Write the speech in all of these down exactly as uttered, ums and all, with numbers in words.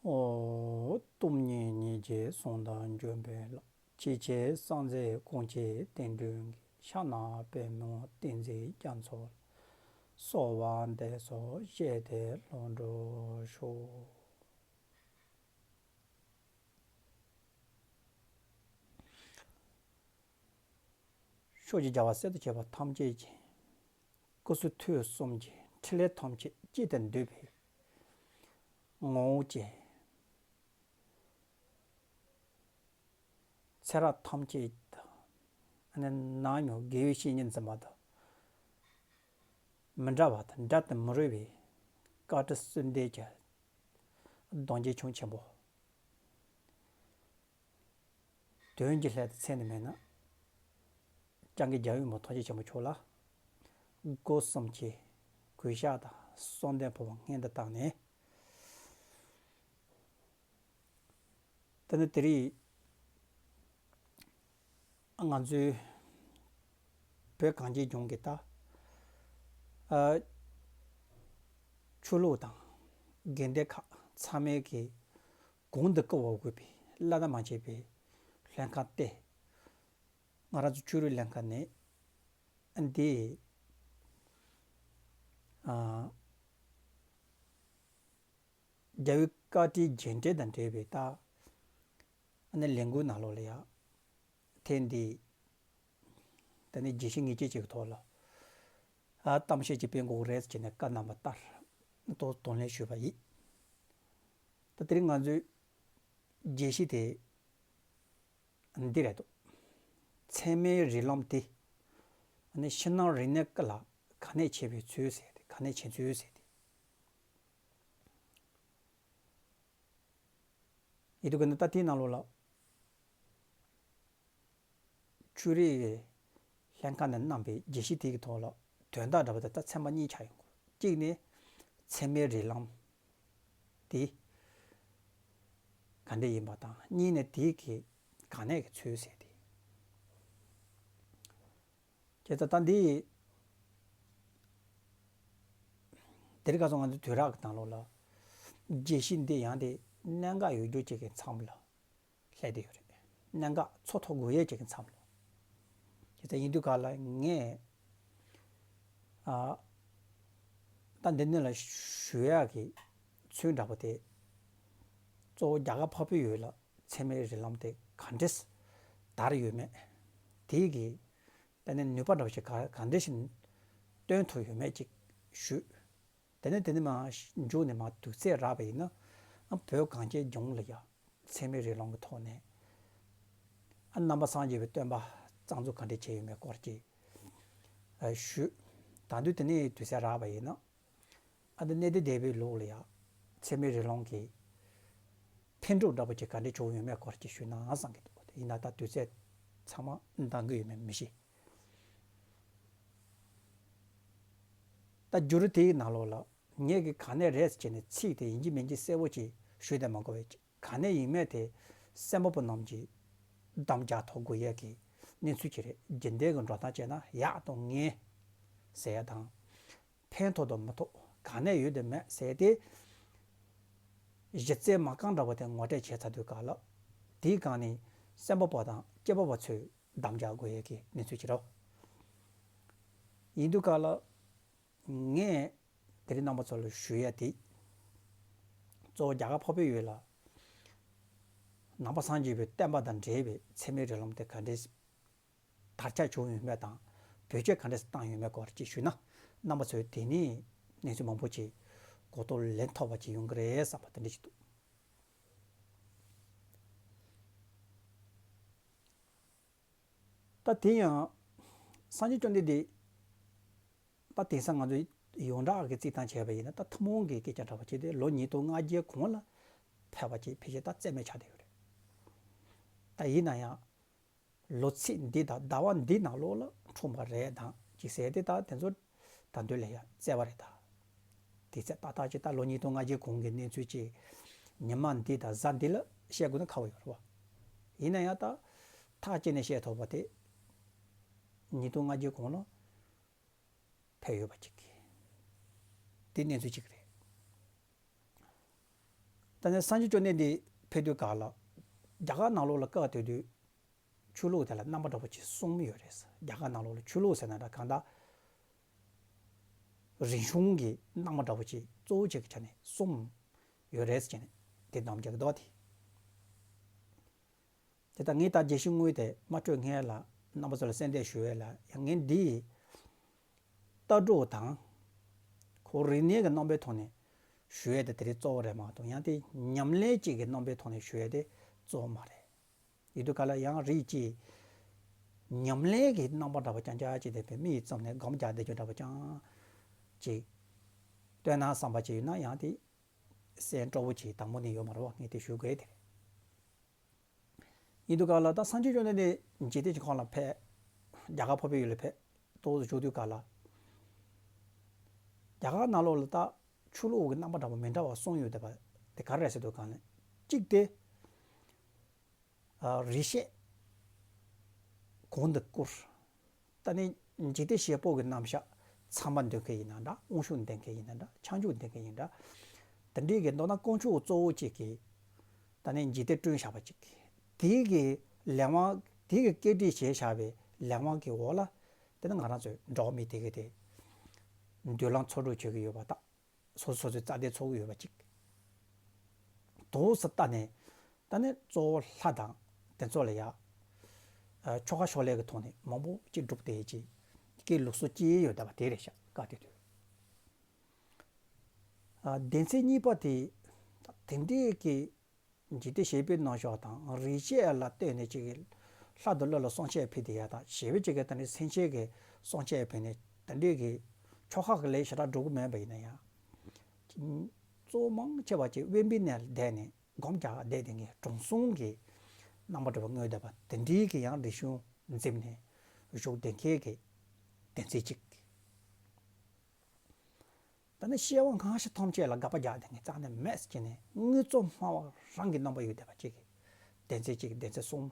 ཨོ། སྟོང་ཉིད་སྙིང་རྗེ་གསུམ་དང་འབྱོན་པའི་བླ། ཆོས་ཀྱི་སངས་རྒྱས་ཀུན་གྱི་བསྟན་སྒྲོན་གྱི། ཕྱག་ན་པདྨོ་བསྟན་འཛིན་རྒྱ་མཚོ་ལ། གསོལ་བ་འདེབས་སོ་བཅས་ཏེ་ལྷུན་གྲུབ་ཤོག། ཕྱོགས་བཅུའི་རྒྱལ་བ་སྲས་དང་བཅས་པ་ཐམས་ཅད་ཀྱི་སྐུ་གསུང་ཐུགས་གསུམ་གྱི་ཕྲིན་ལས་ཐམས་ཅད་གཅིག་ཏུ་འདུས་པའི་ངོ་བོ་ཅན། ཚེ་རབས་ཐམས་ཅད་དུ་ནམ་ཡང་དགེ་བའི་བཤེས་གཉེན་འཛིན་པ་དང་མི་འབྲལ་བ་དང་འབྲལ་དུ་མི་རུང་བའི་བཀའ་དྲིན་གསུམ་ལྡན་གྱི་གདུང་རྒྱུད་ཁྱུང་ཆེན་པོ། དོན་གྱི་སླད་དུ་མཚན་ནས་མེད་ན། སྐྱབས་མགོན་རྒྱལ་བའི་མུ་ཐུགས་རྗེ་ཆེན་པོ་མཆོག་ལ་སྒོ་གསུམ་གྱི་གུས་ཕྱག་དང་གསོལ་འདེབས་ཕུལ་བ་སྔོན་དུ་བཏང་ནས། དེ་ནི་དེ་རིང་ང་ཚོའི་བོད་གངས་ཅན་ལྗོངས་ཀྱི་ད་ཨ་ཆོས་ལུགས་དང་དགོན་སྡེ་ཁག་ཚང་མས་ཀྱི་གོང་དུ་བཀུར་བ་དགོས་པའི་བླ་ན་མ་མཆིས་པའི་ལྷན་ཁང་སྟེ། ང་རང་ཚོ་ཆོས་རིག་ལྷན་ཁང་ནས་འདི་ཨ་རྒྱལ་བའི་བཀའ་དྲིན་རྒྱུན་འབྲས་དང་འབྲེལ་བའི་ད་ཨ་ནི་ལས་འགུལ་ནང་ལོགས་ལ་ཡ་ཐེངས་འདི་ད་ནི་རྒྱས་བཤད་ངེས་ཅན་ཅིག་གི་ཐོག་ལ་ཨ་གཏམ་བཤད་ཅིག་སྤེལ་དགོས་རེད་ཅེས་ནས་བཀའ་གནང་བ་ལྟར་ཏོག་གདོང་ལེན་ཞུས་པ་ཡིན། ད་དེ་རིང་ང་ཚོའི་རྒྱས་བཤད་དེ་འདི་རེད་འདུག། ཚད་མའི་རིགས་ལམ་དེ་ཨ་ནི་ཕྱི་ནང་རིག་གནས་ཀུན་ལ་ག་ནས་ཁྱད་པའི་ཚུལ་ཟེར་ཏེ་ག་ནས་ཁྱད་ཚུལ་ཟེར་ཏེ། ཡིན་དུས་ཀྱི་ནི་ད་དེའི་ནང་ལོགས་ལ་ཆོས་རིག་ལྷན་ཁང་ནས་གནང་པའི་རྒྱས་བཤད་དེ་གི་ཐོག་ལ་དོན་དག་འདྲ་པོ་དེ་ད་ཚན་པ་གཉིས་ཆགས་ཡོང་གི། གཅིག་ནི་ཚད་མའི་རིགས་ལམ་དེ་ག་འདྲ་ཡིན་པ་དང་། གཉིས་ནི་དེ་གི་ག་ནས་ཀྱི་ཚུལ་ཟེར་ཏེ། བྱས་ཙང་ད་འདི་དེ་རིང་ཁ་སང་ང་ཚོ་དུས་རབས་ཀྱི་ནང་ལོགས་ལ་རྒྱས་བཤད་འདི་ཡང་དེ་གནད་འགག་ཡོད་རྒྱུ་ཅིག་གི་མཚམས་ལ་སླེབས་བསྡད་ཡོད་རེད། གནད་འགག་ཚུར་ཐུག་དགོས་ཡས་ཅིག་གི་མཚམས་ལ། བྱས་ཙང་ཡིན་དུས་ག་ལ་ངས་ཨ་ད་འདི་ནས་ལ་ཞུ་ཡག་གི་ཚུལ་འདྲ་པོ་དེ་གཙོ་བོ་རྒྱ་གར་འཕགས་པའི་ཡུལ་ལ་ཚད་མའི་རིགས་ལམ་དེ་ག་འདྲས་དར་ཡོད་མེད། དེའི་གི་ད་ནི་ནུས་པ་འདྲ་པོ་ཞིག་ག་ག་འདྲ་ཞིག་སྟོན་ཐུབ་ཡོད་མེད་ཅིག་ཞུས། དེ་ནས་དེ་ནས་མར་མཇུག་ནས་མར་དུས་ཚོད་རག་པ་ཡིན་ན་ཨ་བོད་གངས་ཅན་ལྗོངས་ལ་ཡ་ཚད་མའི་རིགས་ལམ་གྱི་ཐོག་ནས་ཨ་ནང་པ་སངས་རྒྱས་པའི་སྟོན་པ་གཙང་བཙུགས་ག་འདྲས་བྱས་ཡོད་མེད་སྐོར་གྱི་ཨ་ཞུས། ད་དུས་དེ་ནས་དུས་ཚོད་རག་པ་ཡིན་ན། ཨ་ནི་གནས་བརྟན་སྡེ་པའི་ལུགས་ལ་ཡང་ཚད་མའི་རིགས་ལམ་གྱི་འཕེལ་འགྲིབ་འདྲ་པོ་ཅིག་ག་འདྲ་བྱུང་ཡོད་མེད་སྐོར་ཅིག་ཞུས་ན་བསམ་གྱི་འདུག། ཡིན་ན་ད་དུས་ཚོད་ཚང་མ་འདང་གི་ཡོད་མེད་མི་ཤེས། ད་བསྒྱུར་དེའི་ནང་ལོགས་ལ་ངས་ཀྱི་ག་ནས་རེད་ཟེར་བྱས་ནས་ཚིག་དེ་ཡིན་གཅིག་མིན་གཅིག་གསལ་པོ་ཅིག་ཞུས་ཏེ་མ་གོ་བས། ག་ནས་ཡིན་མེད་དེ་གསན་པ་པོ་རྣམས་ཀྱིས་དམ་བཅའ་ཐོབ་དགོས་ཡས་ཀྱི་གནས་ཚུལ་ཅིག་རེད། རྒྱུན་ལྡན་གྱི་འགྲོ་སྟངས་བྱས་ན་ཡག་དང་ངན་ཟེར་ཡ་དང་། ཕན་ཐོགས་དང་མི་ཐོགས། ག་ནས་ཡོད་དང་མེད་ཟེར་ཏེ། གཞི་རྩའི་མ་རྐང་འདྲ་པོ་དེ་ངོ་སྤྲོད་བྱས་ཚར་དུས་སྐབས་ལ། དེའི་སྒང་ནས་གསན་པ་པོ་དང་སྐྱེས་པ་པོ་ཚོས་དམ་བཅའ་དགོས་ཡས་ཀྱི་གནས་ཚུལ་ཅིག་རེད། ཡིན་དུས་སྐབས་ལ། ངས་དེ་རིང་རྣམ་པ་ཚོ་ལ་ཞུ་ཡ་དེ། གཙོ་བོ་རྒྱ་གར་འཕགས་པའི་ཡུལ་ལ་ནང་པ་སངས་རྒྱས་པའི་བསྟན་པ་དང་འབྲེལ་བའི་ཚད་མའི་རིགས་ལམ་དེ་ག་འདྲས་དར་ཁྱབ་བྱུང་ཡོད་མེད་དང་། བེད་སྤྱོད་ག་འདྲས་བཏང་ཡོད་མེད་སྐོར་ཅིག་ཞུས་ན། རྣམ་པ་ཚོས་དེ་ནས་གནས་ཚུལ་མང་པོ་ཅིག་གོ་རྟོགས་ལེན་ཐུབ་པ་ཅིག་ཡོང་གི་རེད་བསམ་པ་དེ་འདྲ་ཅིག་འདུག། ད་དེ་ཡང་སངས་རྒྱས་བཅོམ་ལྡན་འདས། ད་དེང་སང་ང་ཚོ་ཡོངས་གྲགས་ཀྱི་རྩིས་སྟངས་བྱས་པ་ཡིན་ན། ད་ཐུན་མོང་གི་སྐད་ཆ་འདྲ་པོ་བྱས་ཏེ་ལོ་ཉིས་སྟོང་ལྔ་བརྒྱའི་གོང་ལ་ཕེབས་པ་ཅིག་ཕལ་ཆེར་ད་རྩིས་མེད་ཆགས་བསྡད་ཡོད་རེད། ད་ཡིན་ན་ཡང་ལོ་ཚིགས་འདི་དང་ཟླ་བ་འདི་ནང་ལོགས་ལ་འཁྲུངས་པ་རེད་དང་ཅིག་ཟེར་ཏེ། ད་དེ་ཚོ་ད་དུང་ལས་ཡ་བཙལ་བ་རེད་ད། དེ་ཚེ་ཏག་ཏག་ཅིག་ད་ལོ་ཉིས་སྟོང་ལྔ་བརྒྱའི་གོང་གི་གནས་ཚུལ་ཅིག་ཉི་མ་འདི་དང་གཟའ་འདི་ལ་བཤད་དགོས་ན་ཁག་པོ་ཡོད་རེད་བ། ཡིན་ན་ཡང་ད་ཐག་བཅད་ནས་བཤད་ཐུབ་པ་དེ། ཉིས་སྟོང་ལྔ་བརྒྱའི་གོང་ལ་ཕེབས་ཡོད་པ་ཅིག་གིས། དེ་གནས་ཚུལ་ཅིག་རེད། ད་ནི་སངས་རྒྱས་བཅོམ་ལྡན་འདས་ཕེབས་དུས་སྐབས་ལ། རྒྱ་གར་ནང་ལོགས་ལ་སྐབས་དེ་དུས་ཆོས་ལུགས་དེ་ལ་རྣམ་པ་འདྲ་པོ་ཅིག་གསུམ་ཡོད་རེད། རྒྱ་གར་ནང་ལོགས་ལ་ཆོས་ལུགས་ཟེར་ན་འདྲ། གང་ལྟར་རིག་གཞུང་གི་རྣམ་པ་འདྲ་པོ་ཅིག་གཙོ་བོ་ཅིག་གི་ཆ་ནས་གསུམ་ཡོད་རེད་ཟེར་ནས་དེ་གདམ་རྒྱག་གི་འདུག་དེ། དེ་ལྟར་ངས་ད་རྒྱས་བཤད་དངོས་དེ་མ་སྤྲོད་སྔོན་ལ་རྣམ་པ་ཚོ་ལ་གསལ་འདེབས་ཞུ་ཡས་ལ། ཡང་ངས་འདི་ལྟ་གྲུབ་དང་ཁོ་རིག་གནས་ཀྱི་རྣམ་པའི་ཐོག་ནས་ཞུ་ཡས་དེ་དེ་རིང་གཙོ་བོ་རེད་མ་གཏོགས། ཡང་དེ་ཉམས་ལེན་གཅིག་གི་རྣམ་པའི་ཐོག་ནས་ཞུ་ཡས་དེ་གཙོ་བོ་མ་རེད། ཡིན་དུས་ག་ལ་ཡང་རིགས་གཅིག་ཉམས་ལེན་གྱི་རྣམ་པ་འདྲ་པོ་རྐྱང་རྐྱང་ཅིག་ལྡན་པའི་མི་ཡི་རྩ་ནས་སྒོམ་རྒྱག་བསྡད་རྒྱུ་འདྲ་པོ་རྐྱང་ཅིག་སྟོན་ན་བསམ་པ་ཅིག་ཡོད་ན། ཡང་དེ་གསལ་སྤྲོ་པོ་ཅིག་དང་པོ་ནས་ཡོད་མ་རེད་པ། ངས་དེ་ཞུ་དགོས་དེ་རེད། ཡིན་དུས་ག་ལ་ད་སངས་རྒྱས་བཅོམ་ལྡན་འདས་འཇིག་རྟེན་གྱི་ཁམས་ལ་ཕེབས། རྒྱ་གར་འཕགས་པའི་ཡུལ་ལ་ཕེབས། ཏོག་ཙམ་བཞུགས་དུས་ག་ལ། རྒྱ་གར་ནང་ལོགས་ལ་ད་ཆོས་ལུགས་ཀྱི་རྣམ་པ་འདྲ་པོ་མི་འདྲ་བ་གསུམ་ཡོད་བསྡད་པ་དེ་ག་རེ་རེད་ཟེར་དུས་ག་ལ། གཅིག་དེ་ཨ་རིག་བྱེད་གོང་དུ་བཀུར། ད་ནི་འཇིག་རྟེན་བྱེད་པོ་གི་རྣམ་གཞག་ཚད་མ་འདོན་མཁན་ཡིན་ན་འདྲ། དབང་ཕྱུག་འདོན་མཁན་ཡིན་ན་འདྲ། བྱང་ཆུབ་འདོན་མཁན་ཡིན་འདྲ། དེ་འདྲའི་གི་མདོར་ན་དཀོན་མཆོག་གཙོ་བོ་གཅིག་གིས་ད་ནི་འཇིག་རྟེན་བསྐྲུན་བཞག་པ་གཅིག། དེའི་གི་ལས་དབང་། དེའི་གི་བཀོད་སྒྲིག་བྱས་བཞག་པའི་ལས་དབང་གི་འོག་ལ། དེ་ནི་ང་རང་ཚོའི་འགྲོ་བ་མི་དེ་གི་དེ་མདུན་ལམ་འཚོ་སྡོད་བྱེད་ཀྱི་ཡོད་པ་དང་། སོ་སོ་སོ་སོའི་རྩ་དོན་འཚོལ་གྱི་ཡོད་པ་གཅིག། དོགས་སུ་ལྟ་ནས་ད་ནི་གཙོ་བོ་ལྷ་དང་དེ་ཚོ་ལ་ཡ། ཨ་ཆོ་ག་ཕྱག་ལེན་གྱི་ཐོག་ནས་མང་པོ་ཅིག་བསྒྲུབས་ཏེ་ཅིག་གི་ལུགས་སྲོལ་ཅིག་ཡོད་བསྡད་པ་དེ་རེད་ཤག། སྐབས་དེ་དུས། ཨ་སྡེ་ཚན་གཉིས་པ་དེ། དེ་འདྲའི་གི་འཇིག་རྟེན་བྱེད་པོའི་རྣམ་གཞག་དང་རིག་བྱེད་ལ་ལྟོས་ནས་ཅིག་ལྷ་དང་ཀླུ་ལ་སྲུང་བྱེད་ཕུལ་དེ་ཡ་དང་། བྱེད་པོ་ཅིག་གིས་ད་ནི་སེམས་ཅན་གྱི་སྲུང་བྱེད་ཕུལ་ནས་དེ་འདྲའི་གི་ཆོ་ག་གི་ལས་ཞེ་དྲག་སྒྲུབ་ཀྱི་མེད་པ་ཡིན་ན་ཡང་། གཙོ་བོ་མང་ཆེ་བ་ཅིག་དབེན་པའི་གནས་ལ་བསྡད་ནས་སྒོམ་རྒྱག་བསྡད་དེ་ངས་དྲང་སྲོང་གི་རྣམ་པ་འདྲ་པོ་མངོན་བསྡད་པ་དེ་འདྲའི་གི་ཡང་རིག་གཞུང་འཛིན་ནས་བཞུགས་བསྡད་མཁན་གྱི་སྡེ་ཚན་གཅིག། ད་ནི་སྐྱེ་བ་སྔ་ཕྱི་ཐམས་ཅད་ལ་དགག་པ་རྒྱག་བསྡད་མཁན་རྩ་ནས་མེད་ཟེར་ནས་དངོས་གཙོ་སྨྲ་བ་རང་གི་རྣམ་པ་ཡོད་བསྡད་པ་གཅིག་གི་སྡེ་ཚན་གཅིག། སྡེ་ཚན་གསུམ།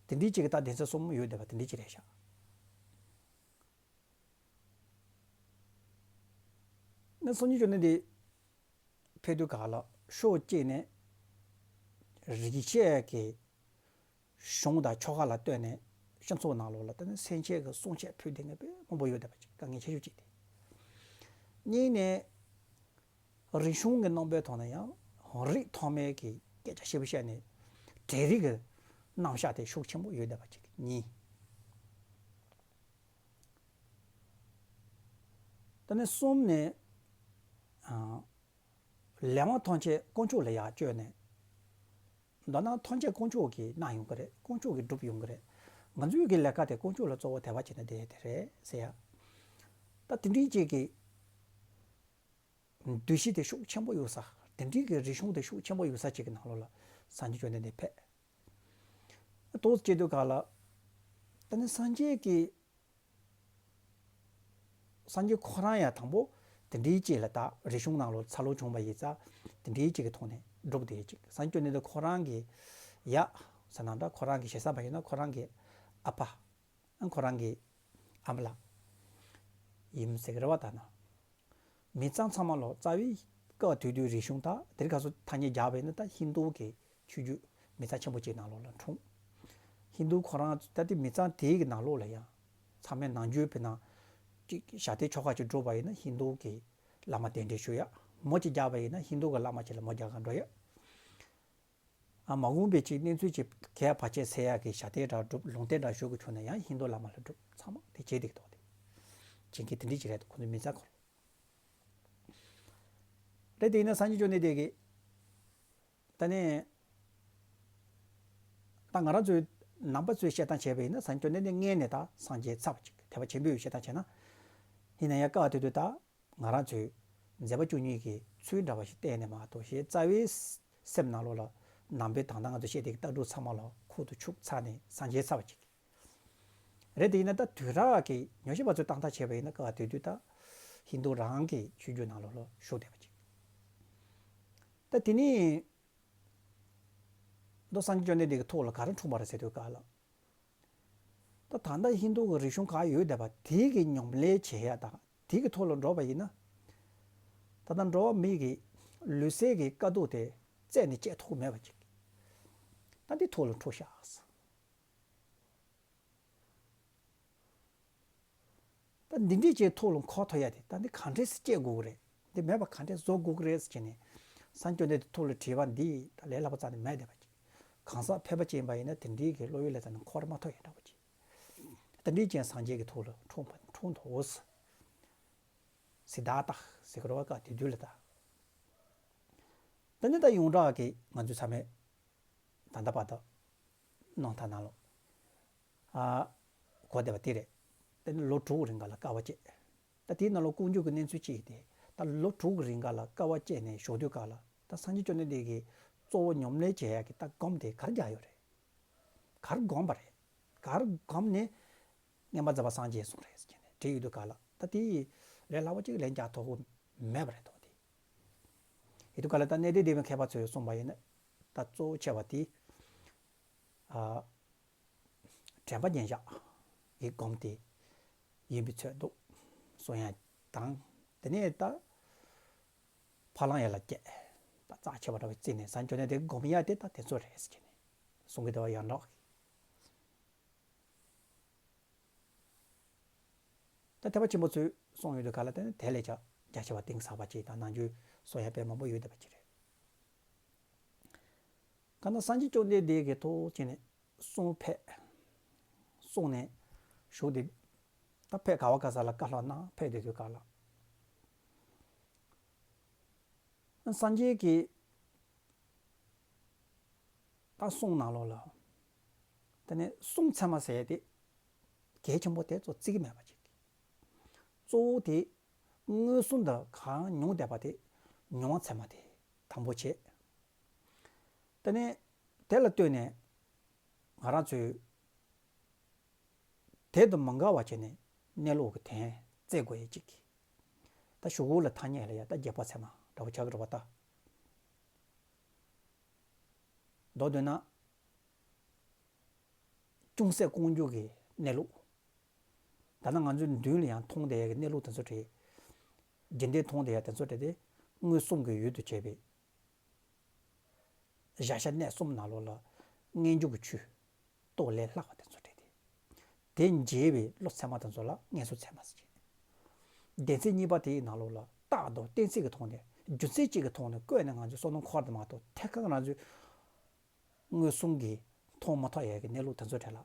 དེ་འདྲའི་གཅིག་གི་ད་སྡེ་ཚན་གསུམ་ཡོད་བསྡད་པ་དེ་འདྲའི་གཅིག་རེད་ཤག། ནི་སངས་རྒྱས་བཅོམ་ལྡན་འདས་ཕེབས་དུས་ག་ལ་ཕྱོགས་གཅིག་ནས་རིག་བྱེད་ཀྱི་གཞུང་དང་ཆོ་ག་ལ་ལྟོས་ནས་སྤྱི་ཚོགས་ནང་ལོགས་ལ་ད་ནི་སེམས་ཅན་གྱི་སྲུང་བྱེད་ཕུལ་དེ་ངས་དཔེ་མང་པོ་ཡོད་བསྡད་པ་ཅིག། དཀའ་ངལ་ཆེ་ཤོས་གཅིག་དེ། གཉིས་ནས་རིག་གཞུང་གི་རྣམ་པའི་ཐོག་ནས་ཡང་རིགས་ཐོག་མའི་གི་སྐད་ཆ་ཞིབ་བཤད་ནས་གྲས་རིག་གི་རྣམ་གཞག་དེ་ཤུགས་ཆེན་པོ་ཡོད་བསྡད་པ་ཅིག་གཉིས། ད་ནི་གསུམ་ནས། ཨ། ལས་དབང་ཐམས་ཅད་དཀོན་མཆོག་ལ་ཡར་བཅོལ་ནས། མདོར་ན་ཐམས་ཅད་དཀོན་མཆོག་གིས་གནང་ཡོང་གི་རེད། དཀོན་མཆོག་གིས་བསྒྲུབས་ཡོང་གི་རེད། ང་ཚོའི་གི་ལས་ཀ་དེ་དཀོན་མཆོག་ལ་གཙོ་བོ་དད་པ་བྱས་ནས་བསྡད་དེ་རེད་ཟེར་ཡ། ད་དེ་འདྲའི་ཅིག་གི་འདུ་ཤེས་དེ་ཤུགས་ཆེན་པོ་ཡོད་ས། དེ་འདྲའི་གི་རིག་གཞུང་དེ་ཤུགས་ཆེན་པོ་ཡོད་ས་ཅིག་གི་ནང་ལོགས་ལ་སངས་རྒྱས་བཅོམ་ལྡན་འདས་ཕེབས། ཏོག་ཙམ་བྱེད་དུས་ག་ལ། ད་ནི་སངས་རྒྱས་ཀྱི། སངས་རྒྱས་ཁོ་རང་ཡང་དང་པོ་དེ་འདྲའི་ཅིག་ལ་ད་རིག་གཞུང་ནང་ལོགས་འཚར་ལོངས་བྱུང་བ་ཡིན་ཙང་། དེ་འདྲའི་ཅིག་གི་ཐོག་ནས་བསྒྲུབས་བསྡད་ཅིག། སངས་རྒྱས་བཅོམ་ལྡན་འདས་ཁོ་རང་གི་ཡ་ཟེར་ན་འདྲ། ཁོ་རང་གི་ཞེ་ས་མ་ཡིན་ན་ཁོ་རང་གི་ཨ་ཕ། ཁོ་རང་གི་ཨ་མ་ལགས་ཡིན་ཟེར་གི་རེད་བ། ད་ན། མི་ཚང་ཚང་མ་ལོ་རྩ་བའི་སྐབས་དེ་དུས་རིག་གཞུང་ད་དེར་ག་སོ་ཐ་སྙད་རྒྱག་པ་ཡིན་ན་ད་ཧིན་རྡུ་གི་ཆོས་བརྒྱུད་མི་ཚང་ཆེན་པོ་ཅིག་ནང་ལོགས་ལ་འཁྲུངས། ཧིན་རྡུ་ཁོ་རང་ད་དེ་མི་ཚང་དེའི་གི་ནང་ལོགས་ལ་ཡང་ཚང་མའི་ནང་རྒྱུད་དཔེར་ན་ཅིག་ཞབས་བརྟན་ཆོ་ག་ཅིག་སྒྲུབ་པ་ཡིན་ན་ཧིན་རྡུ་གི་བླ་མ་གདན་འདྲེན་ཞུ་ཡ། མོ་ཅིག་རྒྱག་པ་ཡིན་ན་ཧིན་རྡུ་གི་བླ་མ་ཅིག་ལ་མོ་རྒྱག་ག་འགྲོ་ཡ། ཨ་མ་འོངས་པའི་ཅིག་གནས་ཚུལ་ཅིག་གས་བར་ཆད་སེལ་ཡག་གི་ཞབས་བརྟན་འདྲ་སྒྲུབ། ལུང་བསྟན་འདྲ་ཞུ་དགོས་བྱུང་ན་ཡང་ཧིན་རྡུ་བླ་མ་ལ་སྒྲུབ། ཚང་མ་དེ་བྱེད་བསྡད་ཀྱི་འདུག་སྟེ། བྱེད་མཁན་དེ་འདྲ་ཅིག་རེད། ཁོ་ཚོ་མི་ཚང་ཁོ་རང་རེད། དེ་ཡིན་ན་སངས་རྒྱས་བཅོམ་ལྡན་འདས་ཀྱིས་ད་ནི་ད་ང་རང་ཚོའི་ནང་པ་ཚོས་བཤད་སྟངས་བྱས་པ་ཡིན་ན་སངས་རྒྱས་བཅོམ་ལྡན་འདས་སྔོན་ནས་ད་སངས་རྒྱས་ཚར་བ་ཅིག། ཐེག་པ་ཆེན་པོའི་བཤད་སྟངས་བྱས་ན། ཡིན་ན་ཡང་སྐབས་དེ་དུས་ད། ང་རང་ཚོའི་མཛད་པ་བཅུ་གཉིས་ཀྱི་ཚུལ་འདྲ་བ་ཞིག་བསྟན་ནས་མ་གཏོགས། ཞེས་རྩ་བའི་སེམས་ནང་ལོགས་ལ་ནང་པའི་ད་ལྟ་ང་ཚོ་བཤད་དེ་ལྟ་གྲུབ་ཚང་མ་ལ་ཁུར་དུ་ཆུད་ཚར་ནས་སངས་རྒྱས་ཚར་བ་ཅིག་རེད། དེ་ཡིན་ན་ད་དུས་རབས་ཀྱི་ཉམས་ཞིབ་པ་ཚོས་བཏང་ཐག་བྱས་པ་ཡིན་ན་སྐབས་དེ་དུས་ད་ཧིན་རྡུ་རང་གི་ཆོས་བརྒྱུད་ནང་ལོགས་ལ་ཞུགས་བསྡད་པ་ཅིག། ད་དེ་ནས་མདོ་སངས་རྒྱས་བཅོམ་ལྡན་འདས་ཀྱི་ཐོག་ལ་ག་རེ་འཁྲུངས་པ་རེད་ཟེར་དུས་སྐབས་ལ། ད་ད་ལྟ་ཧིན་རྡུ་གི་རིག་གཞུང་ག་ཡོད་བསྡད་པ་དེའི་གི་ཉམས་ལེན་བྱེད་ཡ་དང་དེའི་གི་ཐོག་ལ་འགྲོ་བ་ཡིན་ན། ད་ལྟ་འགྲོ་བ་མི་གི་ ལུས་སེམས་ཀྱི་དཀའ་སྡུག་དེ་རྩད་ནས་བཅད་ཐུབ་མེད་པ་ཅིག་ད་འདི་ཐུགས་ལ་འཁྲུགས་ཤག་ད་འདི་འདྲས་ཅིག་ཐུགས་ལ་འཁོར་ཐུབ་ཡ་དེ་ད་འདི་ག་འདྲས་སེ་བཅད་དགོས་ཀྱི་རེད། འདི་མེད་པ་ག་འདྲས་བཟོ་དགོས་ཀྱི་རེད་ཟེར་བྱས་ནས་སངས་རྒྱས་བཅོམ་ལྡན་འདས་ཐུགས་ལ་དྲི་བ་འདི་ད་ལས་སླ་པོ་རྩ་ནས་མེད་བསྡད་པ་ཅིག་གང་ཟག་ཕལ་པ་ཅིག་ཡིན་པ་ཡིན་ན་དེ་འདྲའི་གི་བློ་ཡུལ་ལ་ད་ནི་འཁོར་མ་ཐུབ་ཡ་འདྲ་པོ་ཅིག་དེ་འདྲས་ཅན་སངས་རྒྱས་ཀྱི་ཐུགས་ལ་འཁྲུངས་པ་འཁྲུངས་འདུག་སིདྡྷཱ་ཐ་ཟེར་གི་རེད་བ། སྐབས་དེ་དུས་ལ་ད། དེ་ནས་ད་ཡོངས་གྲགས་ཀྱི་ང་ཚོའི་ཚང་མས་ད་ལྟ་བར་དུ་རྣམ་ཐར་ནང་ལོགས་ཨ་གོ་བསྡད་པ་དེ་རེད། དེ་ནས་ལོ་དྲུག་རིང་ག་ལ་དཀའ་བ་སྤྱད། ད་དེའི་ནང་ལོགས་ལྐོག་གྱུར་གྱི་གནས་ཚུལ་གཅིག་དེ་ད་ལོ་དྲུག་རིང་ག་ལ་དཀའ་བ་སྤྱད་ནས་བཞུགས་དུས་ག་ལ་ད་སངས་རྒྱས་བཅོམ་ལྡན་འདས་ཀྱིས་གཙོ་བོ་ཉམས་ལེན་བྱེད་ཡག་གི་ད་སྒོམ་དེ་གར་རྒྱག་ཡོད་རེད། གར་སྒོམ་པ་རེད། གར་སྒོམ་ནས་མངོན་པར་མཛད་པ་སངས་རྒྱས་སོང་རེད་ཟེར་ནས་བྲིས་ཡོད་དུས་ག་ལ་ད་དེ་ལས་སླ་པོ་ཅིག་ལན་རྒྱག་ཐུབ་ཀྱི་མེད་པ་རེད་དོ། དེ་ཡོད་དུས་ག་ལ་ད་གནས་བརྟན་སྡེ་པའི་མཁས་པ་ཚོས་གསུངས་པ་ཡིན་ན་ད་གཙོ་བོ་ཆེ་བ་དེ་ཨ་དྲན་པ་ཉེར་བཞག་གི་སྒོམ་དེ་ཡིན་པའི་ཚོད་འདུག་གསུང་ཡ་དང་། དེ་ནས་ད་ཕ་ལང་ཡ་ལ་སྐྱེས་ད་རྩ་ཆེ་བ་འདྲ་བའི་རྩིས་ནས་སངས་རྒྱས་བཅོམ་ལྡན་འདས་སྒོམ་ཡ་དེ་ད་དེ་ཚོ་རེད་ཟེར་ནས་གསུང་གི་འདུག་བ། ཡང་འདྲ། ད་ཐེག་པ་ཆེན་པོ་ཚོས་གསུངས་ཡོད་དུས་ག་ལ་དེ་ནི་དེ་ལས་ཀྱང་རྒྱ་ཆེ་བ་གཏིང་ཟབ་པ་ཅིག་དང་ནང་རྒྱུད་གསུང་ཡ་དཔེ་མང་པོ་ཡོད་བསྡད་པ་ཅིག་རེད། གང་ལྟར་སངས་རྒྱས་བཅོམ་ལྡན་འདས་ཀྱི་ཐུགས་རྗེ་ནས་གསུང་ཕེབས། གསུངས་ནས་བཞུགས་ཏེ་ད་ཕེབས་ག་བ་ག་ས་ལ་བཀའ་སློབ་གནང་ཕེབས་བསྡད་དུས་ག་ལ། སངས་རྒྱས་ཀྱི་ད་གསུང་ནང་ལོགས་ལ། དེ་ནས་གསུང་ཚད་མ་ཟེར་ཡ་དེ་གལ་ཆེན་པོ་དེ་ཚོ་བརྩི་གི་མེད་པ་ཅིག་གཙོ་བོ་དེ་མངོན་སུམ་དུ་གང་མྱོང་བསྡད་པ་དེ་མྱོང་བ་ཚད་མ་དེ་དང་པོ་བྱེད། དེ་ནས་དེ་ལ་ལྟོས་ནས་ང་རང་ཚོས་དེ་དང་མ་འགལ་བ་བྱས་ནས་གནས་ལུགས་ཀྱི་དོན་བཙལ་དགོས་ཡ་གཅིག་ད་གཞུག་གུ་ལ་ཐ་སྙད་ལ་ཡ་ད་རྗེས་དཔག་ཚད་མ་འདྲ་བོ་ཆགས་ཀྱི་རེད་བ་ད། མདོར་བསྡུས་ན། ཅུང་ཟད་ལྐོག་གྱུར་གྱི་གནས་ལུགས། ད་ལྟ་ང་ཚོའི་མདུན་ལ་ཡང་མཐོང་བསྡད་ཡ་གི་གནས་ལུགས་དེ་ཚོ་རེད། རྒྱུན་ལྡན་མཐོང་བསྡད་ཡ་དེ་ཚོ་རེད་དེ། མངོན་སུམ་གྱི་ཡུལ་དུ་བྱས་པའི་བཞག་བྱ་གནས་གསུམ་ནང་ལོགས་ལ་སྔོན་འཇུག་གི་ཆོས་རྟོགས་ལས་ལྷག་པ་དེ་ཚོ་རེད་དེ། དེ་འབྱེད་པའི་བློ་ཚད་མ་དེ་ཚོ་ལ་མངོན་སུམ་ཚད་མ་ཟེར་གྱི། སྡེ་ཚན་གཉིས་པ་དེའི་ནང་ལོགས་ལ་རྟག་ཏུ་གཏན་ཚིགས་ཀྱི་ཐོག་ནས་རྒྱུ་མཚན་གཅིག་གི་ཐོག་ནས་བཀོད་ནས་ང་ཚོའི་བསམ་བློ་འཁོར་དེ་མ་གཏོགས་ཐད་ཀར་ང་ཚོའི་མངོན་སུམ་གྱིས་མཐོང་མ་ཐུབ་ཡས་ཀྱི་གནས་ལུགས་དེ་ཚོ་གྲས་ལ་